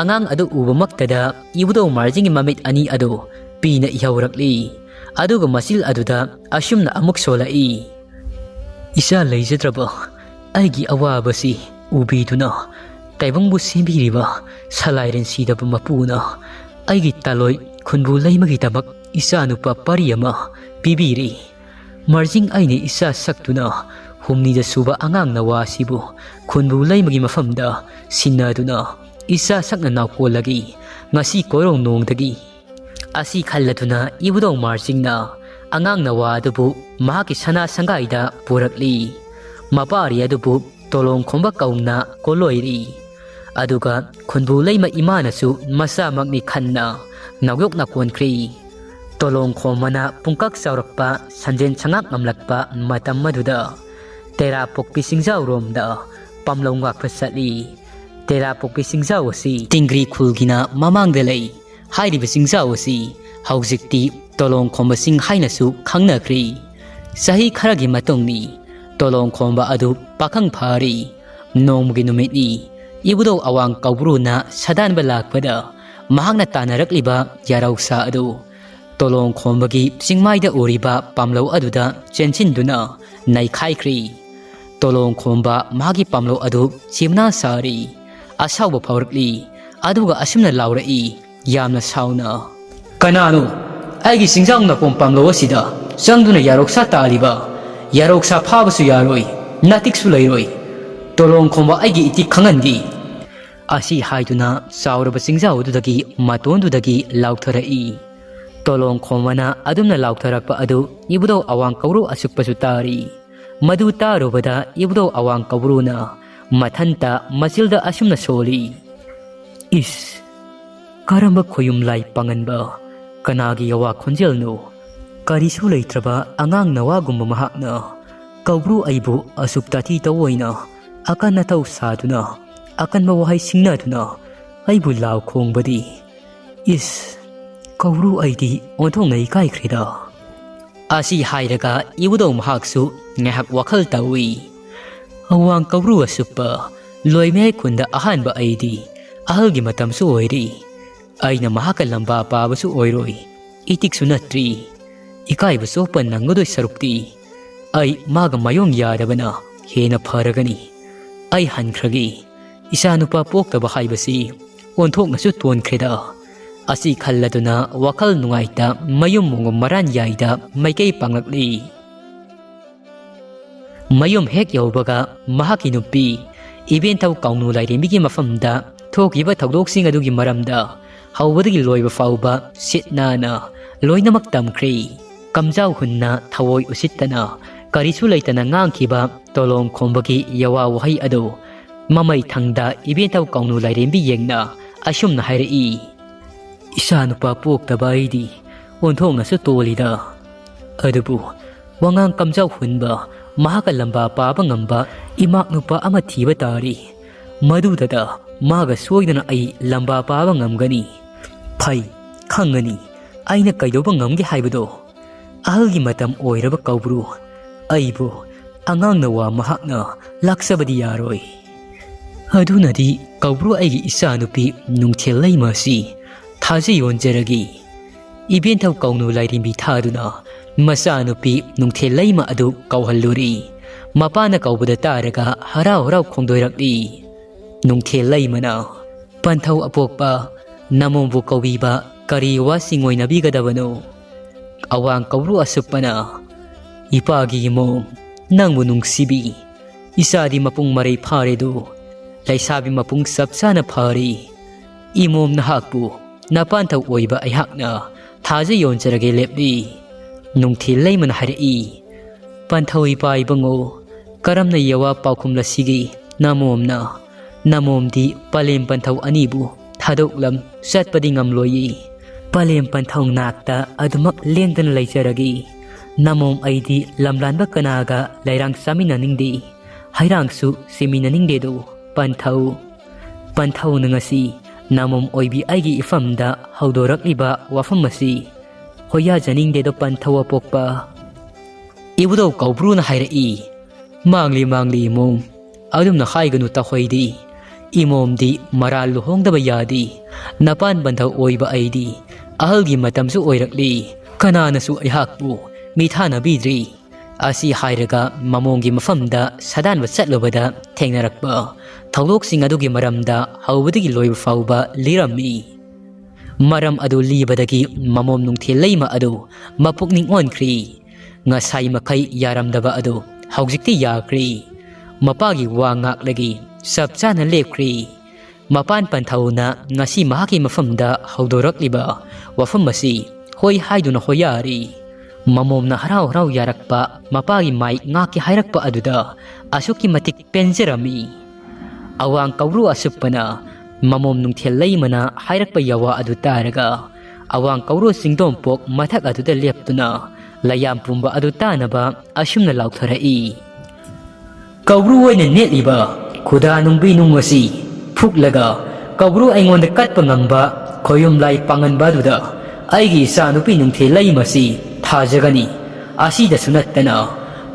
ꯑꯉꯥꯡ ꯑꯗꯨ ꯎꯕꯃꯛꯇꯗ ꯏꯕꯨꯙꯧ ꯃꯥꯔꯖꯤꯡꯒꯤ ꯃꯃꯤꯠ ꯑꯅꯤ ꯑꯗꯨ ꯄꯤꯅ ꯏꯍꯧꯔꯛꯂꯤ꯫ ꯑꯗꯨꯒ ꯃꯆꯤꯜ ꯑꯗꯨꯗ ꯑꯁꯨꯝꯅ ꯑꯃꯨꯛ ꯁꯣꯜꯂꯛꯏ, "ꯏꯆꯥ ꯂꯩꯖꯗ꯭ꯔꯕ ꯑꯩꯒꯤ ꯑꯋꯥꯕꯁꯤ ꯎꯕꯤꯗꯨꯅ ꯇꯥꯏꯕꯪꯕꯨ ꯁꯦꯝꯕꯤꯔꯤꯕ ꯁꯂꯥꯏꯔꯦꯟ ꯁꯤꯗꯕ ꯃꯄꯨꯅ ꯑꯩꯒꯤ ꯇꯥꯂꯣꯏ ꯈꯨꯟꯕꯨ ꯂꯩꯃꯒꯤꯗꯃꯛ ꯏꯆꯥꯅꯨꯄꯥ ꯄꯥꯔꯤ ꯑꯃ ꯄꯤꯕꯤꯔꯤ꯫ ꯃꯥꯔꯖꯤꯡ ꯑꯩꯅ ꯏꯆꯥ ꯁꯛꯇꯨꯅ ꯍꯨꯝꯅꯤꯗ ꯁꯨꯕ ꯑꯉꯥꯡ ꯅꯋꯥ ꯑꯁꯤꯕꯨ ꯈꯨꯟꯕꯨ ꯂꯩꯃꯒꯤ ꯃꯐꯝꯗ ꯁꯤꯟꯅꯗꯨꯅ ꯏꯆꯥ ꯁꯛꯅ ꯅꯥꯎꯀꯣꯜꯂꯒꯤ ꯉꯁꯤ ꯀꯣꯔꯧ ꯅꯣꯡꯗꯒꯤ" ꯑꯁꯤ ꯈꯜꯂꯗꯨꯅ ꯏꯕꯨꯙꯧ ꯃꯥꯔꯖꯤꯡꯅ ꯑꯉꯥꯡ ꯅꯋꯥ ꯑꯗꯨꯕꯨ ꯃꯍꯥꯛꯀꯤ ꯁꯅꯥ ꯁꯪꯒꯥꯏꯗ ꯄꯨꯔꯛꯂꯤ꯫ ꯃꯄꯥꯔꯤ ꯑꯗꯨꯕꯨ ꯇꯣꯂꯣꯡ ꯈꯣꯝꯕ ꯀꯧꯅ ꯀꯣꯂꯣꯏꯔꯤ꯫ ꯑꯗꯨꯒ ꯈꯨꯟꯕꯨ ꯂꯩꯃ ꯏꯃꯥꯅꯁꯨ ꯃꯆꯥꯃꯛꯅꯤ ꯈꯟꯅ ꯅꯥꯎꯌꯣꯛꯅ ꯀꯣꯟꯈ꯭ꯔꯤ꯫ ꯇꯣꯂꯣꯡ ꯈꯣꯝꯕꯅ ꯄꯨꯡꯀꯛ ꯆꯥꯎꯔꯛꯄ, ꯁꯟꯖꯦꯟ ꯁꯉꯥꯛ ꯉꯝꯂꯛꯄ ꯃꯇꯝ ꯑꯗꯨꯗ ꯇꯦꯔꯥ ꯄꯣꯛꯄꯤ ꯆꯤꯡꯖꯥꯎꯔꯣꯝꯗ ꯄꯥꯝꯂꯧ ꯉꯥꯛꯄ ꯆꯠꯂꯤ꯫ ꯇꯦꯔꯥ ꯄꯣꯛꯄꯤ ꯆꯤꯡꯖꯥꯎ ꯑꯁꯤ ꯇꯤꯡꯒ꯭ꯔꯤ ꯈꯨꯜꯒꯤꯅ ꯃꯃꯥꯡꯗ ꯂꯩ꯫ ꯍꯥꯏꯔꯤꯕ ꯆꯤꯡꯖꯥꯎ ꯑꯁꯤ ꯍꯧꯖꯤꯛꯇꯤ ꯇꯣꯂꯣꯡ ꯈꯣꯝꯕ ꯆꯤꯡ ꯍꯥꯏꯅꯁꯨ ꯈꯪꯅꯈ꯭ꯔꯦ꯫ ꯆꯍꯤ ꯈꯔꯒꯤ ꯃꯇꯨꯡꯅꯤ ꯇꯣꯂꯣꯡ ꯈꯣꯝꯕ ꯑꯗꯨ ꯄꯥꯈꯪ ꯐꯥꯔꯤ꯫ ꯅꯣꯡꯃꯒꯤ ꯅꯨꯃꯤꯠꯅꯤ꯫ ꯏꯕꯨꯙꯧ ꯑꯋꯥꯡ ꯀꯧꯕ꯭ꯔꯨꯅ ꯁꯥꯗꯥꯟꯕ ꯂꯥꯛꯄꯗ ꯃꯍꯥꯛꯅ ꯇꯥꯟꯅꯔꯛꯂꯤꯕ ꯌꯥꯔꯧꯁꯥ ꯑꯗꯨ ꯇꯣꯂꯣꯡ ꯈꯣꯝꯕꯒꯤ ꯆꯤꯡꯃꯥꯏꯗ ꯎꯔꯤꯕ ꯄꯥꯝꯂꯧ ꯑꯗꯨꯗ ꯆꯦꯟꯁꯤꯟꯗꯨꯅ ꯅꯩꯈꯥꯏꯈ꯭ꯔꯤ꯫ ꯇꯣꯂꯣꯡ ꯈꯣꯝꯕ ꯃꯍꯥꯛꯀꯤ ꯄꯥꯝꯂꯧ ꯑꯗꯨ ꯆꯤꯝꯅꯥ ꯁꯥꯔꯤ꯫ ꯑꯁꯥꯎꯕ ꯐꯥꯎꯔꯛꯂꯤ꯫ ꯑꯗꯨꯒ ꯑꯁꯨꯝꯅ ꯂꯥꯎꯔꯛꯏ, ꯌꯥꯝꯅ ꯁꯥꯎꯅ, "ꯀꯅꯥꯅꯣ ꯑꯩꯒꯤ ꯆꯤꯡꯖꯥꯎ ꯅꯥꯄꯣꯝ ꯄꯥꯝꯂꯧ ꯑꯁꯤꯗ ꯆꯪꯗꯨꯅ ꯌꯥꯔꯣꯛꯁꯥ ꯇꯥꯜꯂꯤꯕ? ꯌꯥꯔꯣꯛꯁꯥ ꯐꯥꯕꯁꯨ ꯌꯥꯔꯣꯏ, ꯅꯥꯇꯤꯛꯁꯨ ꯂꯩꯔꯣꯏ꯫ ꯇꯣꯂꯣꯡ ꯈꯣꯝꯕ ꯑꯩꯒꯤ ꯏꯇꯤꯛ ꯈꯪꯍꯟꯒꯦ!" ꯑꯁꯤ ꯍꯥꯏꯗꯨꯅ ꯆꯥꯎꯔꯕ ꯆꯤꯡꯖꯥꯎ ꯑꯗꯨꯗꯒꯤ ꯃꯇꯣꯟꯗꯨꯗꯒꯤ ꯂꯥꯎꯊꯔꯛꯏ꯫ ꯇꯣꯂꯣꯡ ꯈꯣꯝꯕꯅ ꯑꯗꯨꯝꯅ ꯂꯥꯎꯊꯔꯛꯄ ꯑꯗꯨ ꯏꯕꯨꯙꯧ ꯑꯋꯥꯡ ꯀꯧꯕ꯭ꯔꯨ ꯑꯁꯨꯛꯄꯁꯨ ꯇꯥꯔꯤ꯫ ꯃꯗꯨ ꯇꯥꯔꯨꯕꯗ ꯏꯕꯨꯙꯧ ꯑꯋꯥꯡ ꯀꯧꯕ꯭ꯔꯨꯅ ꯃꯊꯟꯇ ꯃꯆꯤꯜꯗ ꯑꯁꯨꯝꯅ ꯁꯣꯜꯂꯤ, "ꯏꯁ, ꯀꯔꯝꯕ ꯈꯣꯌꯨꯝ ꯂꯥꯏ ꯄꯥꯉꯟꯕ, ꯀꯅꯥꯒꯤ ꯌꯋꯥ ꯈꯣꯟꯖꯦꯜꯅꯣ? ꯀꯔꯤꯁꯨ ꯂꯩꯇ꯭ꯔꯕ ꯑꯉꯥꯡ ꯅꯋꯥꯒꯨꯝꯕ ꯃꯍꯥꯛꯅ ꯀꯧꯕ꯭ꯔꯨ ꯑꯩꯕꯨ ꯑꯁꯨꯛ ꯇꯥꯊꯤ ꯇꯧꯑꯣꯏꯅ ꯑꯀꯟ ꯑꯊꯧ ꯁꯥꯗꯨꯅ, ꯑꯀꯟꯕ ꯋꯥꯍꯩ ꯁꯤꯡꯅꯗꯨꯅ ꯑꯩꯕꯨ ꯂꯥꯎ ꯈꯣꯡꯕꯗꯤ? ꯏꯁ, ꯀꯧꯕ꯭ꯔꯨ ꯑꯩꯗꯤ ꯑꯣꯟꯊꯣꯛꯅ ꯏꯀꯥꯏꯈ꯭ꯔꯦꯗ!" ꯑꯁꯤ ꯍꯥꯏꯔꯒ ꯏꯕꯨꯙꯧ ꯃꯍꯥꯛꯁꯨ ꯉꯥꯏꯍꯥꯛ ꯋꯥꯈꯜ ꯇꯧꯏ꯫ "ꯑꯋꯥꯡ ꯀꯧꯕ꯭ꯔꯨ ꯑꯁꯨꯛꯄ, ꯂꯣꯏꯃꯌꯥꯏ ꯈꯨꯟꯗ ꯑꯍꯥꯟꯕ ꯑꯩꯗꯤ꯫ ꯑꯍꯜꯒꯤ ꯃꯇꯝꯁꯨ ꯑꯣꯏꯔꯤ꯫ ꯑꯩꯅ ꯃꯍꯥꯛꯀ ꯂꯝꯕꯥ ꯄꯥꯕꯁꯨ ꯑꯣꯏꯔꯣꯏ, ꯏꯇꯤꯛꯁꯨ ꯅꯠꯇ꯭ꯔꯤ꯫ ꯏꯀꯥꯏꯕ ꯆꯣꯞꯄ ꯅꯪꯒꯗꯣꯏ ꯁꯔꯨꯛꯇꯤ ꯑꯩ ꯃꯥꯒ ꯃꯥꯌꯣꯡ ꯌꯥꯗꯕꯅ ꯍꯦꯟꯅ ꯐꯔꯒꯅꯤ꯫ ꯑꯩ ꯍꯟꯈ꯭ꯔꯒꯦ꯫ ꯏꯆꯥꯅꯨꯄꯥ ꯄꯣꯛꯇꯕ ꯍꯥꯏꯕꯁꯤ ꯑꯣꯟꯊꯣꯛꯅꯁꯨ ꯇꯣꯟꯈ꯭ꯔꯦꯗ!" ꯑꯁꯤ ꯈꯜꯂꯗꯨꯅ ꯋꯥꯈꯜ ꯅꯨꯡꯉꯥꯏꯇ ꯃꯌꯨꯝ ꯃꯣꯡꯒꯨꯝ ꯃꯔꯥꯟ ꯌꯥꯏꯗ ꯃꯥꯏꯀꯩ ꯄꯥꯡꯂꯛꯂꯤ꯫ ꯃꯌꯨꯝ ꯍꯦꯛ ꯌꯧꯕꯒ ꯃꯍꯥꯛꯀꯤ ꯅꯨꯄꯤ ꯏꯕꯦꯟꯊꯧ ꯀꯥꯎꯅꯨ ꯂꯥꯏꯔꯦꯝꯕꯤꯒꯤ ꯃꯐꯝꯗ ꯊꯣꯛꯈꯤꯕ ꯊꯧꯗꯣꯛꯁꯤꯡ ꯑꯗꯨꯒꯤ ꯃꯔꯝꯗ ꯍꯧꯕꯗꯒꯤ ꯂꯣꯏꯕ ꯐꯥꯎꯕ ꯁꯤꯠ ꯅꯥꯟꯅ ꯂꯣꯏꯅꯃꯛ ꯇꯝꯈ꯭ꯔꯦ꯫ ꯀꯝꯖꯥꯎ ꯍꯨꯟꯅ ꯊꯑꯣꯏ ꯎꯁꯤꯠꯇꯅ ꯀꯔꯤꯁꯨ ꯂꯩꯇꯅ ꯉꯥꯡꯈꯤꯕ ꯇꯣꯂꯣꯡ ꯈꯣꯝꯕꯒꯤ ꯌꯋꯥ ꯋꯥꯍꯩ ꯑꯗꯨ ꯃꯃꯩ ꯊꯪꯗ ꯏꯕꯦꯟꯊꯧ ꯀꯥꯎꯅꯨ ꯂꯥꯏꯔꯦꯝꯕꯤ ꯌꯦꯡꯅ ꯑꯁꯨꯝꯅ ꯍꯥꯏꯔꯛꯏ, "ꯏꯆꯥ ꯅꯨꯄꯥ ꯄꯣꯛꯇꯕ ꯑꯩꯗꯤ ꯑꯣꯟꯊꯣꯛꯅꯁꯨ ꯇꯣꯜꯂꯤꯗ꯫ ꯑꯗꯨꯕꯨ ꯋꯥꯉꯥꯡ ꯀꯝꯖꯥꯎ ꯍꯨꯟꯕ, ꯃꯍꯥꯛꯀ ꯂꯝꯕꯥ ꯄꯥꯕ ꯉꯝꯕ ꯏꯃꯥꯛ ꯅꯨꯄꯥ ꯑꯃ ꯊꯤꯕ ꯇꯥꯔꯤ꯫ ꯃꯗꯨꯗꯇ ꯃꯥꯒ ꯁꯣꯏꯗꯅ ꯑꯩ ꯂꯝꯕꯥ ꯄꯥꯕ ꯉꯝꯒꯅꯤ꯫ ꯐꯩ, ꯈꯪꯒꯅꯤ ꯑꯩꯅ ꯀꯩꯗꯧꯕ ꯉꯝꯒꯦ ꯍꯥꯏꯕꯗꯣ꯫ ꯑꯍꯜꯒꯤ ꯃꯇꯝ ꯑꯣꯏꯔꯕ ꯀꯧꯕ꯭ꯔꯨ, ꯑꯩꯕꯨ ꯑꯉꯥꯡ ꯅꯋꯥ ꯃꯍꯥꯛꯅ ꯂꯥꯛꯆꯕꯗꯤ ꯌꯥꯔꯣꯏ꯫ ꯑꯗꯨꯅꯗꯤ ꯀꯧꯕ꯭ꯔꯨ ꯑꯩꯒꯤ ꯏꯆꯥꯅꯨꯄꯤ ꯅꯨꯡꯊꯤꯜ ꯂꯩꯃ ꯑꯁꯤ ꯊꯥꯖ ꯌꯣꯟꯖꯔꯒꯦ꯫ ꯏꯕꯦꯟꯊꯧ ꯀꯧꯅꯨ ꯂꯥꯏꯔꯦꯝꯕꯤ ꯊꯥꯗꯨꯅ ꯃꯆꯥꯅꯨꯄꯤ ꯅꯨꯡꯊꯤꯜ ꯂꯩꯃ ꯑꯗꯨ ꯀꯧꯍꯜꯂꯨꯔꯤ꯫ ꯃꯄꯥꯅ ꯀꯧꯕꯗ ꯇꯥꯔꯒ ꯍꯔꯥꯎ ꯍꯔꯥꯎ ꯈꯣꯡꯗꯣꯏꯔꯛꯂꯤ꯫ ꯅꯨꯡꯊꯤꯜ ꯂꯩꯃꯅ, "ꯄꯟꯊꯧ ꯑꯄꯣꯛꯄ, ꯅꯃꯣꯝꯕꯨ ꯀꯧꯕꯤꯕ ꯀꯔꯤ ꯋꯥ ꯆꯤꯡꯑꯣꯏꯅꯕꯤꯒꯗꯕꯅꯣ?" ꯑꯋꯥꯡ ꯀꯧꯕ꯭ꯔꯨ ꯑꯁꯨꯞꯄꯅ, "ꯏꯄꯥꯒꯤ ꯏꯃꯣꯝ, ꯅꯪꯕꯨ ꯅꯨꯡꯁꯤꯕꯤ꯫ ꯏꯆꯥꯗꯤ ꯃꯄꯨꯡ ꯃꯔꯩ ꯐꯥꯔꯦꯗꯨ, ꯂꯩꯁꯥꯕꯤ ꯃꯄꯨꯡ ꯆꯞ ꯆꯥꯅ ꯐꯥꯔꯦ꯫ ꯏꯃꯣꯝ ꯅꯍꯥꯛꯄꯨ ꯅꯄꯥꯟꯊꯧ ꯑꯣꯏꯕ ꯑꯩꯍꯥꯛꯅ ꯊꯥꯖ ꯌꯣꯟꯖꯔꯒꯦ ꯂꯦꯞꯂꯤ"꯫ ꯅꯨꯡꯊꯤꯜ ꯂꯩꯃꯅ ꯍꯥꯏꯔꯛꯏ, "ꯄꯟꯊꯧ ꯏꯄꯥ ꯏꯕꯨꯡꯉꯣ, ꯀꯔꯝꯅ ꯌꯋꯥ ꯄꯥꯎꯈꯨꯝꯂꯁꯤꯒꯦ? ꯅꯃꯣꯝꯅ, ꯅꯃꯣꯝꯗꯤ ꯄꯂꯦꯝ ꯄꯟꯊꯧ ꯑꯅꯤꯕꯨ ꯊꯥꯗꯣꯛꯂꯝ ꯆꯠꯄꯗꯤ ꯉꯝꯂꯣꯏꯌꯦ꯫ ꯄꯂꯦꯝ ꯄꯟꯊꯧ ꯅꯥꯛꯇ ꯑꯗꯨꯃꯛ ꯂꯦꯡꯗꯅ ꯂꯩꯖꯔꯒꯦ꯫ ꯅꯃꯣꯝ ꯑꯩꯗꯤ ꯂꯝꯂꯥꯟꯕ ꯀꯅꯥꯒ ꯂꯩꯔꯥꯡ ꯆꯥꯃꯤꯟꯅꯅꯤꯡꯗꯦ, ꯍꯩꯔꯥꯡꯁꯨ ꯁꯤꯃꯤꯟꯅꯅꯤꯡꯗꯦꯗꯣ ꯄꯟꯊꯧ꯫ ꯄꯟꯊꯧꯅ ꯉꯁꯤ ꯅꯃꯣꯝ ꯑꯣꯏꯕꯤ ꯑꯩꯒꯤ ꯏꯐꯝꯗ ꯍꯧꯗꯣꯔꯛꯂꯤꯕ ꯋꯥꯐꯝ ꯑꯁꯤ ꯍꯣꯌꯥꯖꯅꯤꯡꯗꯦꯗꯣ ꯄꯟꯊꯧ ꯑꯄꯣꯛꯄ"꯫ ꯏꯕꯨꯙꯧ ꯀꯧꯕ꯭ꯔꯨꯅ ꯍꯥꯏꯔꯛꯏ, "ꯃꯥꯡꯂꯤ ꯃꯥꯡꯂꯤ ꯏꯃꯣꯝ, ꯑꯗꯨꯝꯅ ꯍꯥꯏꯒꯅꯨ ꯇꯍꯣꯏꯗꯤ꯫ ꯏꯃꯣꯝꯗꯤ ꯃꯔꯥꯜ ꯂꯨꯍꯣꯡꯗꯕ ꯌꯥꯗꯦ꯫ ꯅꯄꯥꯟ ꯄꯟꯊꯧ ꯑꯣꯏꯕ ꯑꯩꯗꯤ ꯑꯍꯜꯒꯤ ꯃꯇꯝꯁꯨ ꯑꯣꯏꯔꯛꯂꯤ꯫ ꯀꯅꯥꯅꯁꯨ ꯑꯩꯍꯥꯛꯄꯨ ꯃꯤꯊꯥꯅꯕꯤꯗ꯭ꯔꯤ"꯫ ꯑꯁꯤ ꯍꯥꯏꯔꯒ ꯃꯃꯣꯝꯒꯤ ꯃꯐꯝꯗ ꯁꯥꯗꯥꯟꯕ ꯆꯠꯂꯨꯕꯗ ꯊꯦꯡꯅꯔꯛꯄ ꯊꯧꯗꯣꯛꯁꯤꯡ ꯑꯗꯨꯒꯤ ꯃꯔꯝꯗ ꯍꯧꯕꯗꯒꯤ ꯂꯣꯏꯕ ꯐꯥꯎꯕ ꯂꯤꯔꯝꯃꯤ꯫ ꯃꯔꯝ ꯑꯗꯨ ꯂꯤꯕꯗꯒꯤ ꯃꯃꯣꯝ ꯅꯨꯡꯊꯤꯜ ꯂꯩꯃ ꯑꯗꯨ ꯃꯄꯨꯛꯅꯤꯡ ꯑꯣꯟꯈ꯭ꯔꯤ꯫ ꯉꯁꯥꯏ ꯃꯈꯩ ꯌꯥꯔꯝꯗꯕ ꯑꯗꯨ ꯍꯧꯖꯤꯛꯇꯤ ꯌꯥꯈ꯭ꯔꯦ꯫ ꯃꯄꯥꯒꯤ ꯋꯥ ꯉꯥꯛꯂꯒꯤ ꯆꯞ ꯆꯥꯅ ꯂꯦꯞꯈ꯭ꯔꯦ꯫ ꯃꯄꯥꯟ ꯄꯟꯊꯧꯅ ꯉꯁꯤ ꯃꯍꯥꯛꯀꯤ ꯃꯐꯝꯗ ꯍꯧꯗꯣꯔꯛꯂꯤꯕ ꯋꯥꯐꯝ ꯑꯁꯤ ꯍꯣꯏ ꯍꯥꯏꯗꯨꯅ ꯍꯣꯌꯥꯔꯤ꯫ ꯃꯃꯣꯝꯅ ꯍꯔꯥꯎ ꯍꯔꯥꯎ ꯌꯥꯔꯛꯄ ꯃꯄꯥꯒꯤ ꯃꯥꯏ ꯉꯥꯛꯀꯤ ꯍꯥꯏꯔꯛꯄ ꯑꯗꯨꯗ ꯑꯁꯨꯛꯀꯤ ꯃꯇꯤꯛ ꯄꯦꯟꯖꯔꯝꯃꯤ꯫ ꯑꯋꯥꯡ ꯀꯧꯔꯨ ꯑꯁꯨꯞꯄꯅ ꯃꯃꯣꯝ ꯅꯨꯡꯊꯤꯜ ꯂꯩꯃꯅ ꯍꯥꯏꯔꯛꯄ ꯌꯥꯋꯥ ꯑꯗꯨ ꯇꯥꯔꯒ ꯑꯋꯥꯡ ꯀꯧꯔꯨ ꯆꯤꯡꯗꯣꯝꯄꯣꯛ ꯃꯊꯛ ꯑꯗꯨꯗ ꯂꯦꯞꯇꯨꯅ ꯂꯩꯌꯥꯝ ꯄꯨꯝꯕ ꯑꯗꯨ ꯇꯥꯅꯕ ꯑꯁꯨꯝꯅ ꯂꯥꯎꯊꯣꯔꯛꯏ꯫ ꯀꯧꯕ꯭ꯔꯨ ꯑꯣꯏꯅ ꯅꯦꯠꯂꯤꯕ ꯈꯨꯗꯥ ꯅꯨꯡꯕꯤ ꯅꯨꯡ ꯑꯁꯤ ꯐꯨꯛꯂꯒ ꯀꯧꯕ꯭ꯔꯨ ꯑꯩꯉꯣꯟꯗ ꯀꯠꯄ ꯉꯝꯕ ꯈꯣꯌꯨꯝ ꯂꯥꯏ ꯄꯥꯡꯒꯟꯕ ꯑꯗꯨꯗ ꯑꯩꯒꯤ ꯏꯆꯥꯅꯨꯄꯤ ꯅꯨꯡꯊꯤꯜ ꯂꯩꯃ ꯑꯁꯤ ꯊꯥꯖꯒꯅꯤ꯫ ꯑꯁꯤꯗꯁꯨ ꯅꯠꯇꯅ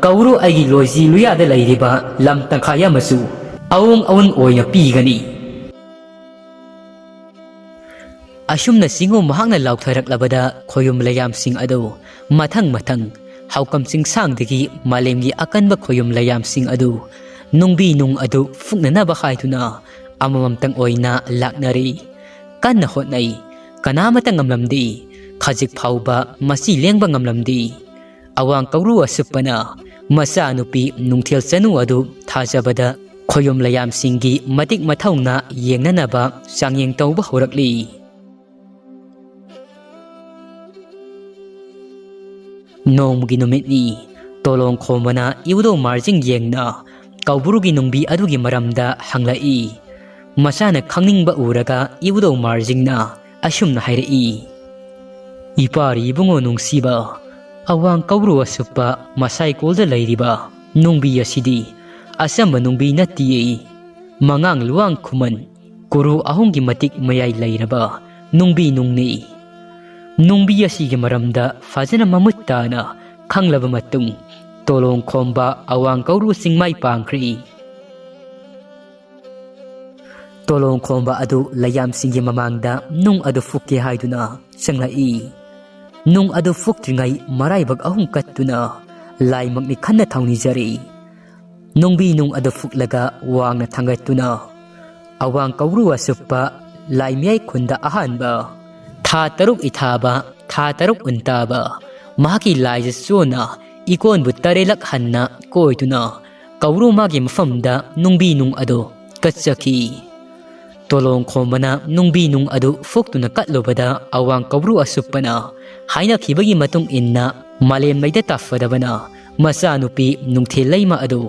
ꯀꯧꯕ꯭ꯔꯨ ꯑꯩꯒꯤ ꯂꯣꯏꯖꯤ ꯂꯨꯌꯥꯗ ꯂꯩꯔꯤꯕ ꯂꯝ ꯇꯪꯈꯥꯏ ꯑꯃꯁꯨ ꯑꯋꯨꯡ ꯑꯋꯨꯟ ꯑꯣꯏꯅ ꯄꯤꯒꯅꯤ꯫ ꯑꯁꯨꯝꯅ ꯆꯤꯡꯉꯨ ꯃꯍꯥꯛꯅ ꯂꯥꯎꯊꯔꯛꯂꯕꯗ ꯈꯣꯌꯨꯝ ꯂꯩꯌꯥꯝꯁꯤꯡ ꯑꯗꯨ ꯃꯊꯪ ꯃꯊꯪ ꯍꯥꯎꯀꯝ ꯆꯤꯡꯁꯥꯡꯗꯒꯤ ꯃꯥꯂꯦꯝꯒꯤ ꯑꯀꯟꯕ ꯈꯣꯌꯨꯝ ꯂꯩꯌꯥꯝꯁꯤꯡ ꯑꯗꯨ ꯅꯨꯡꯕꯤ ꯅꯨꯡ ꯑꯗꯨ ꯐꯨꯛꯅꯅꯕ ꯍꯥꯏꯗꯨꯅ ꯑꯃꯃꯝꯇꯪ ꯑꯣꯏꯅ ꯂꯥꯛꯅꯔꯤ꯫ ꯀꯟꯅ ꯍꯣꯠꯅꯩ꯫ ꯀꯅꯥꯃꯠꯇ ꯉꯝꯂꯝꯗꯦ꯫ ꯈꯖꯤꯛ ꯐꯥꯎꯕ ꯃꯁꯤ ꯂꯦꯡꯕ ꯉꯝꯂꯝꯗꯦ꯫ ꯑꯋꯥꯡ ꯀꯧꯔꯨ ꯑꯁꯨꯞꯄꯅ ꯃꯆꯥꯅꯨꯄꯤ ꯅꯨꯡꯊꯤꯜ ꯆꯅꯨ ꯑꯗꯨ ꯊꯥꯖꯕꯗ ꯈꯣꯌꯨꯝ ꯂꯩꯌꯥꯝꯁꯤꯡꯒꯤ ꯃꯇꯤꯛ ꯃꯊꯧꯅ ꯌꯦꯡꯅꯅꯕ ꯆꯥꯡꯌꯦꯡ ꯇꯧꯕ ꯍꯧꯔꯛꯂꯤ꯫ ꯅꯣꯡꯃꯒꯤ ꯅꯨꯃꯤꯠꯅꯤ꯫ ꯇꯣꯂꯣꯡ ꯈꯣꯝꯕꯅ ꯏꯕꯨꯙꯧ ꯃꯥꯔꯖꯤꯡ ꯌꯦꯡꯅ ꯀꯧꯕ꯭ꯔꯨꯒꯤ ꯅꯨꯡꯕꯤ ꯑꯗꯨꯒꯤ ꯃꯔꯝꯗ ꯍꯪꯂꯛꯏ꯫ ꯃꯆꯥꯅ ꯈꯪꯅꯤꯡꯕ ꯎꯔꯒ ꯏꯕꯨꯙꯧ ꯃꯥꯔꯖꯤꯡꯅ ꯑꯁꯨꯝꯅ ꯍꯥꯏꯔꯛꯏ, "ꯏꯄꯥꯔꯤ ꯏꯕꯨꯡꯉꯣ ꯅꯨꯡꯁꯤꯕ, ꯑꯋꯥꯡ ꯀꯧꯕ꯭ꯔꯨ ꯑꯁꯨꯞꯄ ꯃꯁꯥꯏꯀꯣꯜꯗ ꯂꯩꯔꯤꯕ ꯅꯨꯡꯕꯤ ꯑꯁꯤꯗꯤ ꯑꯆꯝꯕ ꯅꯨꯡꯕꯤ ꯅꯠꯇꯤꯌꯦ꯫ ꯃꯉꯥꯡ ꯂꯨꯋꯥꯡ ꯈꯨꯃꯟ ꯀꯨꯔꯨ ꯑꯍꯨꯝꯒꯤ ꯃꯇꯤꯛ ꯃꯌꯥꯏ ꯂꯩꯔꯕ ꯅꯨꯡꯕꯤ ꯅꯨꯡꯅꯤ꯫ ꯅꯨꯡꯕꯤ ꯑꯁꯤꯒꯤ ꯃꯔꯝꯗ ꯐꯖꯅ ꯃꯃꯨꯠ ꯇꯥꯅ ꯈꯪꯂꯕ ꯃꯇꯨꯡ, ꯇꯣꯂꯣꯡ ꯈꯣꯝꯕ ꯑꯋꯥꯡ ꯀꯧꯔꯨ ꯆꯤꯡꯃꯥꯏ ꯄꯥꯡꯈ꯭ꯔꯦ꯫ ꯇꯣꯂꯣꯡ ꯈꯣꯝꯕ ꯑꯗꯨ ꯂꯩꯌꯥꯝꯁꯤꯡꯒꯤ ꯃꯃꯥꯡꯗ ꯅꯨꯡ ꯑꯗꯨ ꯐꯨꯛꯀꯦ ꯍꯥꯏꯗꯨꯅ ꯆꯪꯂꯛꯏ꯫ ꯅꯨꯡ ꯑꯗꯨ ꯐꯨꯛꯇ꯭ꯔꯤꯉꯩ ꯃꯔꯥꯏꯕꯛ ꯑꯍꯨꯝ ꯀꯠꯇꯨꯅ ꯂꯥꯏꯃꯛꯅꯤ ꯈꯟꯅ ꯊꯧꯅꯤꯖꯔꯤ꯫ ꯅꯨꯡꯕꯤ ꯅꯨꯡ ꯑꯗꯨ ꯐꯨꯛꯂꯒ ꯋꯥꯡꯅ ꯊꯥꯡꯒꯠꯇꯨꯅ ꯑꯋꯥꯡ ꯀꯧꯔꯨ ꯑꯁꯨꯞꯄ ꯂꯥꯏꯃꯤꯌꯥꯏ ꯈꯨꯟꯗ ꯑꯍꯥꯟꯕ ꯊꯥ ꯇꯔꯨꯛ ꯏꯊꯥꯕ, ꯊꯥ ꯇꯔꯨꯛ ꯎꯟꯇꯥꯕ, ꯃꯍꯥꯛꯀꯤ ꯂꯥꯏꯖ ꯆꯣꯟꯅ ꯏꯀꯣꯟꯕꯨ ꯇꯔꯦꯠꯂꯛ ꯍꯟꯅ ꯀꯣꯏꯗꯨꯅ ꯀꯧꯔꯨ ꯃꯥꯒꯤ ꯃꯐꯝꯗ ꯅꯨꯡꯕꯤ ꯅꯨꯡ ꯑꯗꯨ ꯀꯠꯆꯈꯤ꯫ ꯇꯣꯂꯣꯡ ꯈꯣꯝꯕꯅ ꯅꯨꯡꯕꯤ ꯅꯨꯡ ꯑꯗꯨ ꯐꯨꯛꯇꯨꯅ ꯀꯠꯂꯨꯕꯗ ꯑꯋꯥꯡ ꯀꯧꯕ꯭ꯔꯨ ꯑꯁꯨꯞꯄꯅ ꯍꯥꯏꯅꯈꯤꯕꯒꯤ ꯃꯇꯨꯡ ꯏꯟꯅ ꯃꯥꯂꯦꯝ ꯂꯩꯗ ꯇꯥꯐꯗꯕꯅ ꯃꯆꯥꯅꯨꯄꯤ ꯅꯨꯡꯊꯤꯜ ꯂꯩꯃ ꯑꯗꯨ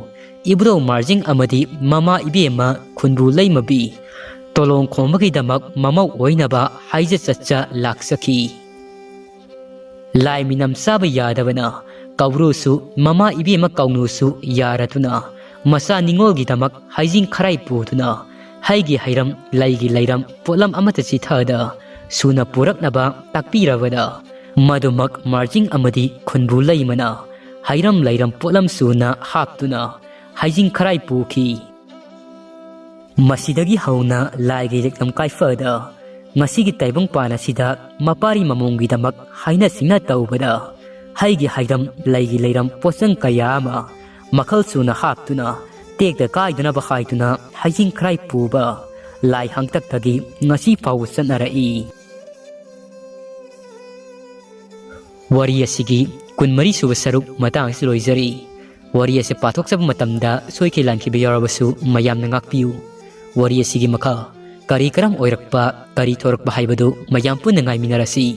ꯏꯕꯨꯙꯧ ꯃꯥꯔꯖꯤꯡ ꯑꯃꯗꯤ ꯃꯃꯥ ꯏꯕꯦꯝꯃ ꯈꯨꯟꯕꯨ ꯂꯩꯃꯕꯤ ꯇꯣꯂꯣꯡ ꯈꯣꯝꯕꯒꯤꯗꯃꯛ ꯃꯃꯧ ꯑꯣꯏꯅꯕ ꯍꯥꯏꯖ ꯆꯠꯆ ꯂꯥꯛꯆꯈꯤ꯫ ꯂꯥꯏ ꯃꯤꯅꯝ ꯆꯥꯕ ꯌꯥꯗꯕꯅ ꯀꯧꯕ꯭ꯔꯨꯁꯨ ꯃꯃꯥ ꯏꯕꯦꯝꯃ ꯀꯧꯅꯨꯁꯨ ꯌꯥꯔꯗꯨꯅ ꯃꯆꯥ ꯅꯤꯉꯣꯜꯒꯤꯗꯃꯛ ꯍꯩꯖꯤꯡ ꯈꯔꯥꯏ ꯄꯨꯗꯨꯅ ꯍꯩꯒꯤ ꯍꯩꯔꯝ ꯂꯩꯒꯤ ꯂꯩꯔꯝ ꯄꯣꯠꯂꯝ ꯑꯃꯠꯇ ꯆꯤꯊꯗ ꯁꯨꯅ ꯄꯨꯔꯛꯅꯕ ꯇꯥꯛꯄꯤꯔꯕꯗ ꯃꯗꯨꯃꯛ ꯃꯥꯔꯖꯤꯡ ꯑꯃꯗꯤ ꯈꯨꯟꯕꯨ ꯂꯩꯃꯅ ꯍꯩꯔꯝ ꯂꯩꯔꯝ ꯄꯣꯠꯂꯝ ꯁꯨꯅ ꯍꯥꯞꯇꯨꯅ ꯍꯩꯖꯤꯡ ꯈꯔꯥꯏ ꯄꯨꯈꯤ꯫ ꯃꯁꯤꯗꯒꯤ ꯍꯧꯅ ꯂꯥꯏꯒꯤ ꯂꯤꯛꯂꯝ ꯀꯥꯏꯐꯗ ꯉꯁꯤꯒꯤ ꯇꯥꯏꯕꯪꯄꯥꯟ ꯑꯁꯤꯗ ꯃꯄꯥꯔꯤ ꯃꯃꯣꯝꯒꯤꯗꯃꯛ ꯍꯥꯏꯅ ꯁꯤꯡꯅ ꯇꯧꯕꯗ ꯍꯩꯒꯤ ꯍꯩꯔꯝ, ꯂꯩꯒꯤ ꯂꯩꯔꯝ, ꯄꯣꯠꯆꯪ ꯀꯌꯥ ꯑꯃ ꯃꯈꯜ ꯁꯨꯅ ꯍꯥꯞꯇꯨꯅ ꯇꯦꯛꯇ ꯀꯥꯏꯗꯅꯕ ꯍꯥꯏꯗꯨꯅ ꯍꯩꯖꯤꯡ ꯈꯔꯥꯏ ꯄꯨꯕ ꯂꯥꯏ ꯍꯥꯡꯇꯛꯇꯒꯤ ꯉꯁꯤ ꯐꯥꯎꯕ ꯆꯠꯅꯔꯛꯏ꯫ ꯋꯥꯔꯤ ꯑꯁꯤꯒꯤ ꯀꯨꯟꯃꯔꯤ ꯁꯨꯕ ꯁꯔꯨꯛ ꯃꯇꯥꯡ ꯑꯁꯤꯗ ꯂꯣꯏꯖꯔꯤ꯫ ꯋꯥꯔꯤ ꯑꯁꯤ ꯄꯥꯊꯣꯛꯆꯕ ꯃꯇꯝꯗ ꯁꯣꯏꯈꯤ ꯂꯥꯟꯈꯤꯕ ꯌꯥꯎꯔꯕꯁꯨ ꯃꯌꯥꯝꯅ ꯉꯥꯛꯄꯤꯌꯨ꯫ ꯋꯥꯔꯤ ꯑꯁꯤꯒꯤ ꯃꯈꯥ ꯀꯔꯤ ꯀꯔꯝ ꯑꯣꯏꯔꯛꯄ, ꯀꯔꯤ ꯊꯣꯔꯛꯄ ꯍꯥꯏꯕꯗꯨ ꯃꯌꯥꯝ ꯄꯨꯟꯅ ꯉꯥꯏꯃꯤꯟꯅꯔꯁꯤ꯫